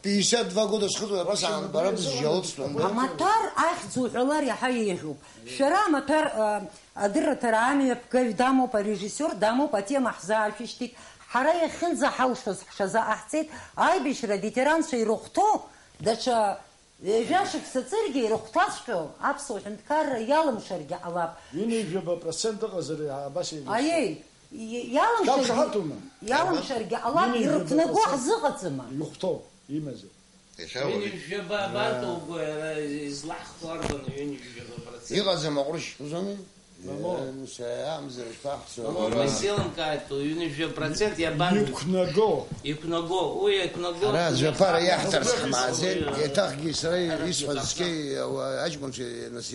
Пятьдесят два года схыҵуеит, абас аан, бара бызжьалоит стәан. Амаҭәар ахьӡ уҳәалар иаҳа еиӷьуп. Шәара амаҭәар, э, Адырраҭара амҩаԥгаҩ дамоуп, арежиссиор дамоуп, атема ҳзаашәышьҭит. Ҳара иахьынӡаҳалшоз ҳҽазаҟаҳҵеит, аибашьра аветеранцәа ирыхәҭоу, даҽа ҩажәа шықәса ҵыргьы ирыхәҭаҵәҟьоу аԥсуа ҳәынҭқарра иалымшаргьы ҟалап. Ҩынҩажәаба процент ыҟазар, абас еиӷьасшьоит. Аиеи, и-, иалымшаргьы, шәақәшаҳаҭума? Иалымшаргьы ҟалап, ҩынҩажәаба ирыҭнаго процент ҳзыҟаҵама? Ихәҭоу имазар. Иахьа уажә. Ҩынҩажәаба абантәу угәы ара излаҳхуа арбану ҩынҩажәаба процент? Иҟаӡам аҟәрышь, узами? Мамоу. Э, ну, саиамзар ишԥаҳцо? Мамоу, уара. Исеилымкааит, ҩынҩажәаба процент иабан? Иқәнаго. Иқәнаго, уи иқәнаго. Ара аӡәаԥара иаҳҭарц ҳмааӡеит, уи, еиҭахгьы сара ара исҳәаз иҟаҵа. Цқьа, ауаа, аҷкәынцәа, нас,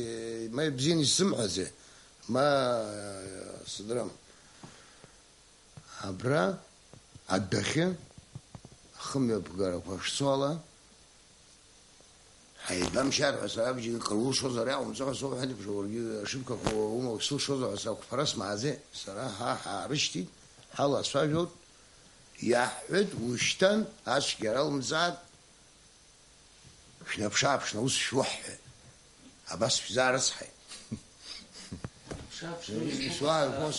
ма ибзианы исзымҳәази, ма, э, сыдрам. Абра адәахьы ахымҩаԥгарақәа шцо ала, ҳаибамшьар ҳәа сара абџьар кыр улшозар иаҟоумҵо ҳәа соуҳәеит, ԥшьа уаргьы ашыгқәа умоу сылшозар ҳәа сақәԥара смааӡеит. Сара ҳа ҳаарышьҭит, ҳалацәажәоит, иаҳҳәеит, ушьҭан ацәгьара лымҵааит. Шәнаԥш-ааԥшны аус шәуҳҳәеит. Абас шәзаарыцҳаит. Ишәаҳәақәоз.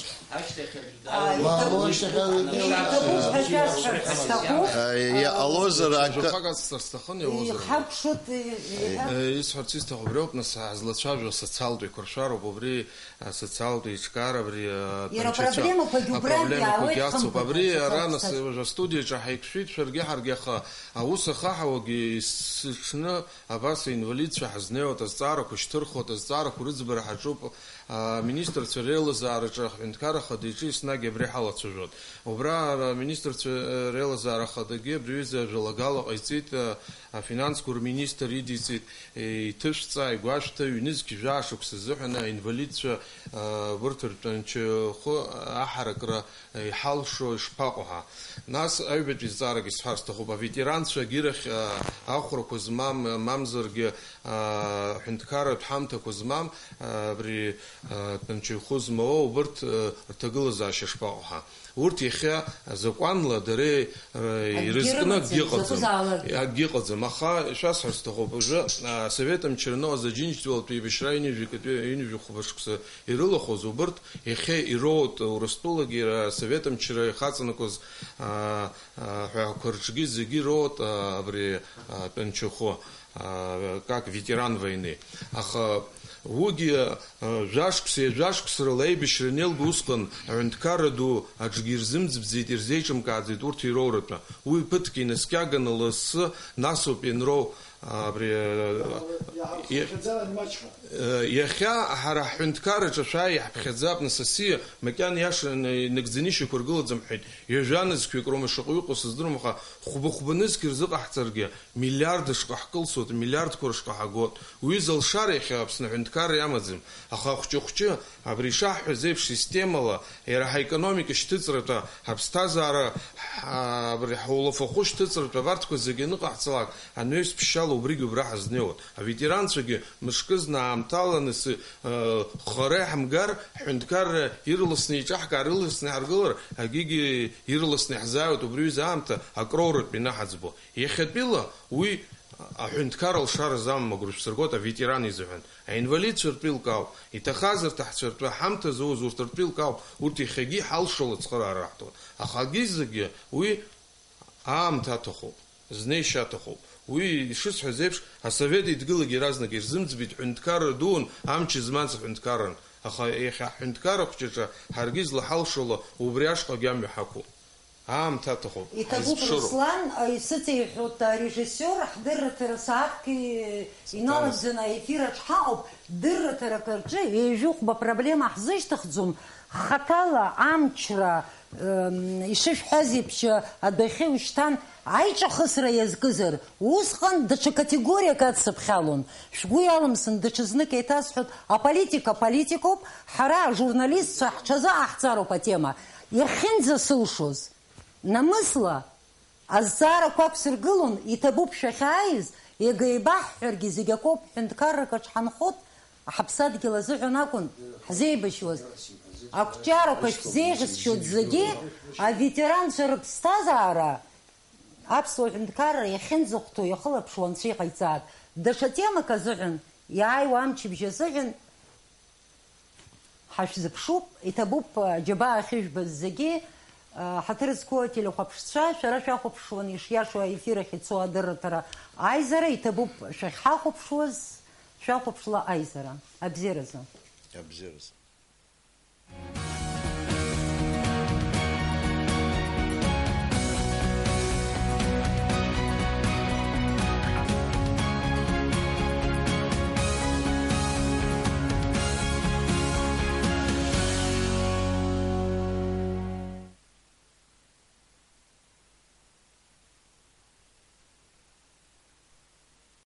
Ааи, Ма, иҭабуп, уи шьҭахьала иҭабуп ҳәа шәасҳәарц сҭахуп. Ааи, иҟалозар, акы Жәохак ацҵар сҭахын, иҟалозар. Иҳақәшәоит, и-, иҳа- Е, исҳәарц исҭаху убри ауп, нас, ҳазлацәажәо асоциалтә еиқәыршәароуп, убри асоциалтә еиҿкаара, абри, а, Иара ҭынчыцәа апроблемақәагьы убрантәи апроблемақәагьы аауеит, ацуп. Абри хымԥада, ара, нас, сыхәҭоуп. Уажә астудиаҿы ҳаиқәшәеит шәаргьы ҳаргьы, аха аус ахаҳауагьы есыҽны абас аинвалидцәа ҳазнеиуеит, азҵаарақәа шьҭырхуеит, азҵаарақәа рыӡбара ҳаҿуп. Аминистрцәа реилазаараҿы аҳәынҭқарра ахада иҿы еснагь абри ҳалацәажәоит. Убра аминистрцәа реилазаара ахадагьы абри аҩыза ажәалагала ҟаиҵеит, афинансқәа рминистр идиҵеит, иҭышәҵаа, игәашәҭа, ҩнызқь жәаа шықәса азыҳәан аинвалидцәа, урҭ ртәанчахәы аҳаракра иҳалшо ишԥаҟоу ҳәа. Нас аҩбатәи зҵаарак исҳәар сҭахуп, аветеранцәа агьырахь, а, ахәрақәа змам, мамзаргьы, а, ҳәынҭқарратә ҳамҭақәа змам, а, абри, а, тәанчаҩхәы змоу убырҭ, а, рҭагылазаашьа шԥаҟоу ҳәа. Урҭ иахьа закәанла дара, а, Акгьы ирызкны рымаӡам, акгьы ыҟаӡам. Закәызаалак. Акгьы ыҟаӡам, аха шәасҳәар сҭахуп, уажәы, а, Асовет мчра аныҟаз Аџьынџьтәылатәи еибашьра ҩынҩажәи акатәи, ҩынҩажәи хәба шықәса ирылахәыз убырҭ, иахьа ироут Урыстәылагьы иара Асовет мчра ихаҵанакуаз, аа, аа, ҳәаақәа рҿгьы зегьы ироут, аа, абри, аа, тәанчахәы, аа, как ветеран войны. Аха уигьы, аа, жәашықәсеи жәашықәсрала аибашьра анеилга усҟан аҳәынҭқарра ду аҿгьы ирзымӡбӡеит, ирзеиҿымкааӡеит урҭ ироуратәы. Уи ԥыҭк инаскьаганы лассы насоуп ианроу. Абри, э, Иаҳа-, иаҳа-, иаҳа-, хьӡала имаҷхап. Э, иахьа ҳара ҳҳәынҭқарраҿы шәааи, иаҳԥхьаӡап, нас, асиа, макьана иаша ин-, инагӡаны ишьақәыргылаӡам ҳҳәеит. Ҩажәа нызқьҩык роума шаҟаҩы ыҟоу сыздырам, аха хәба-хәба нызқь рзыҟаҳҵаргьы, миллиард шҟа ҳкылсуеит, миллиардқәа рышҟа ҳагоит. Уи залшар иахьа Аԥсны аҳәынҭқарра иамаӡам. Аха ахәҷы-хәҷы Абри ишаҳҳәаз еиԥш, системала, иара ҳаекономика шьҭыҵратәы, ҳаԥсҭазаара, ҳа-, абри ҳулафахәы шьҭыҵратәы, абарҭқәа зегьы аныҟаҳҵалак, анаҩс ԥшьшьала убригь убра ҳазнеиуан. Аветеранцәагьы мышкызны аамҭаланы сы-, э, хара иаҳмгар, ҳҳәынҭқарра ирласны иҿаҳкаар, ирласны иҳаргылар, агьигьы ирласны иаҳзааиуеит убри аҩыза аамҭа акроуратә инаҳаӡбо. Иахьатәила уи аҳәынҭқар алшара замам, агәра шәсыргоит аветеран изыҳәан. Аинвалидцәа ртәы еилкаауп, иҭахаз рҭаҳцәа ртәы, ҳамҭа зауз урҭ ртәы еилкаауп, урҭ иахьагьы иҳалшо ацхыраара раҳҭоит. Аха агьы-зегьы уи аамҭа аҭахуп, знеишьа аҭахуп. Уи, ишысҳәаз еиԥш, асовет еидгылагьы иаразнак ирзымӡбеит, ҳәынҭқарра дуун, амч змаз аҳәынҭқарран. Аха иахьа ҳҳәынҭқарра хәҷаҿы ҳаргьы излаҳалшо ала убри ашҟагьы амҩа ҳақәуп. Аамҭа аҭахуп. Иҭабуп, ҳаизԥшыроуп. Руслан, исыҵеиҳәоит арежиссиор, ҳдырраҭара сааҭк иналагӡаны аефир аҿ ҳаҟоуп, дырраҭарак рҿы ҩажәи хәба проблема ҳзышьҭыхӡом, хаҭала амчра, ем, ишышәҳәаз еиԥш, адәахьы ушьҭан аиҿахысра иазкызар, усҟан даҽа категориак ацыԥхьалон. Шәгәы иалымсын, даҽазнык еиҭасҳәоит, аполитика политикоуп, ҳара ажурналистцәа ҳҽазыҟаҳҵароуп атема. Иахьынӡасылшоз. Намысла, азҵаарақәа ақәсыргылон, иҭабуп шәахьааиз, иага еибаҳҳәаргьы зегь акоуп, ҳәынҭқаррак аҿы ҳанхоит, ҳаԥсадгьыл азыҳәан акәын ҳзеибашьуаз. Ақәҿиарақәа шәзеиӷьасшьоит зегьы, аветеранцәа рыԥсҭазаара, аԥсуа ҳәынҭқарра иахьынӡахәҭоу иахылаԥшуа анцәа иҟаиҵааит. Даҽа темак азыҳәан, иааиуа амчыбжь азыҳәан, Ҳашәзыԥшуп, иҭабуп, џьабаа ахьыжәбаз зегьы, ҳаҭыр зқәу ателехәаԥшцәа, шәара шәахәаԥшуан ишиашоу аефир ахь ицо адырраҭара аизара, иҭабуп шәахьҳахәаԥшуаз, шәахәаԥшла аизара. Абзиаразы. Абзиаразы.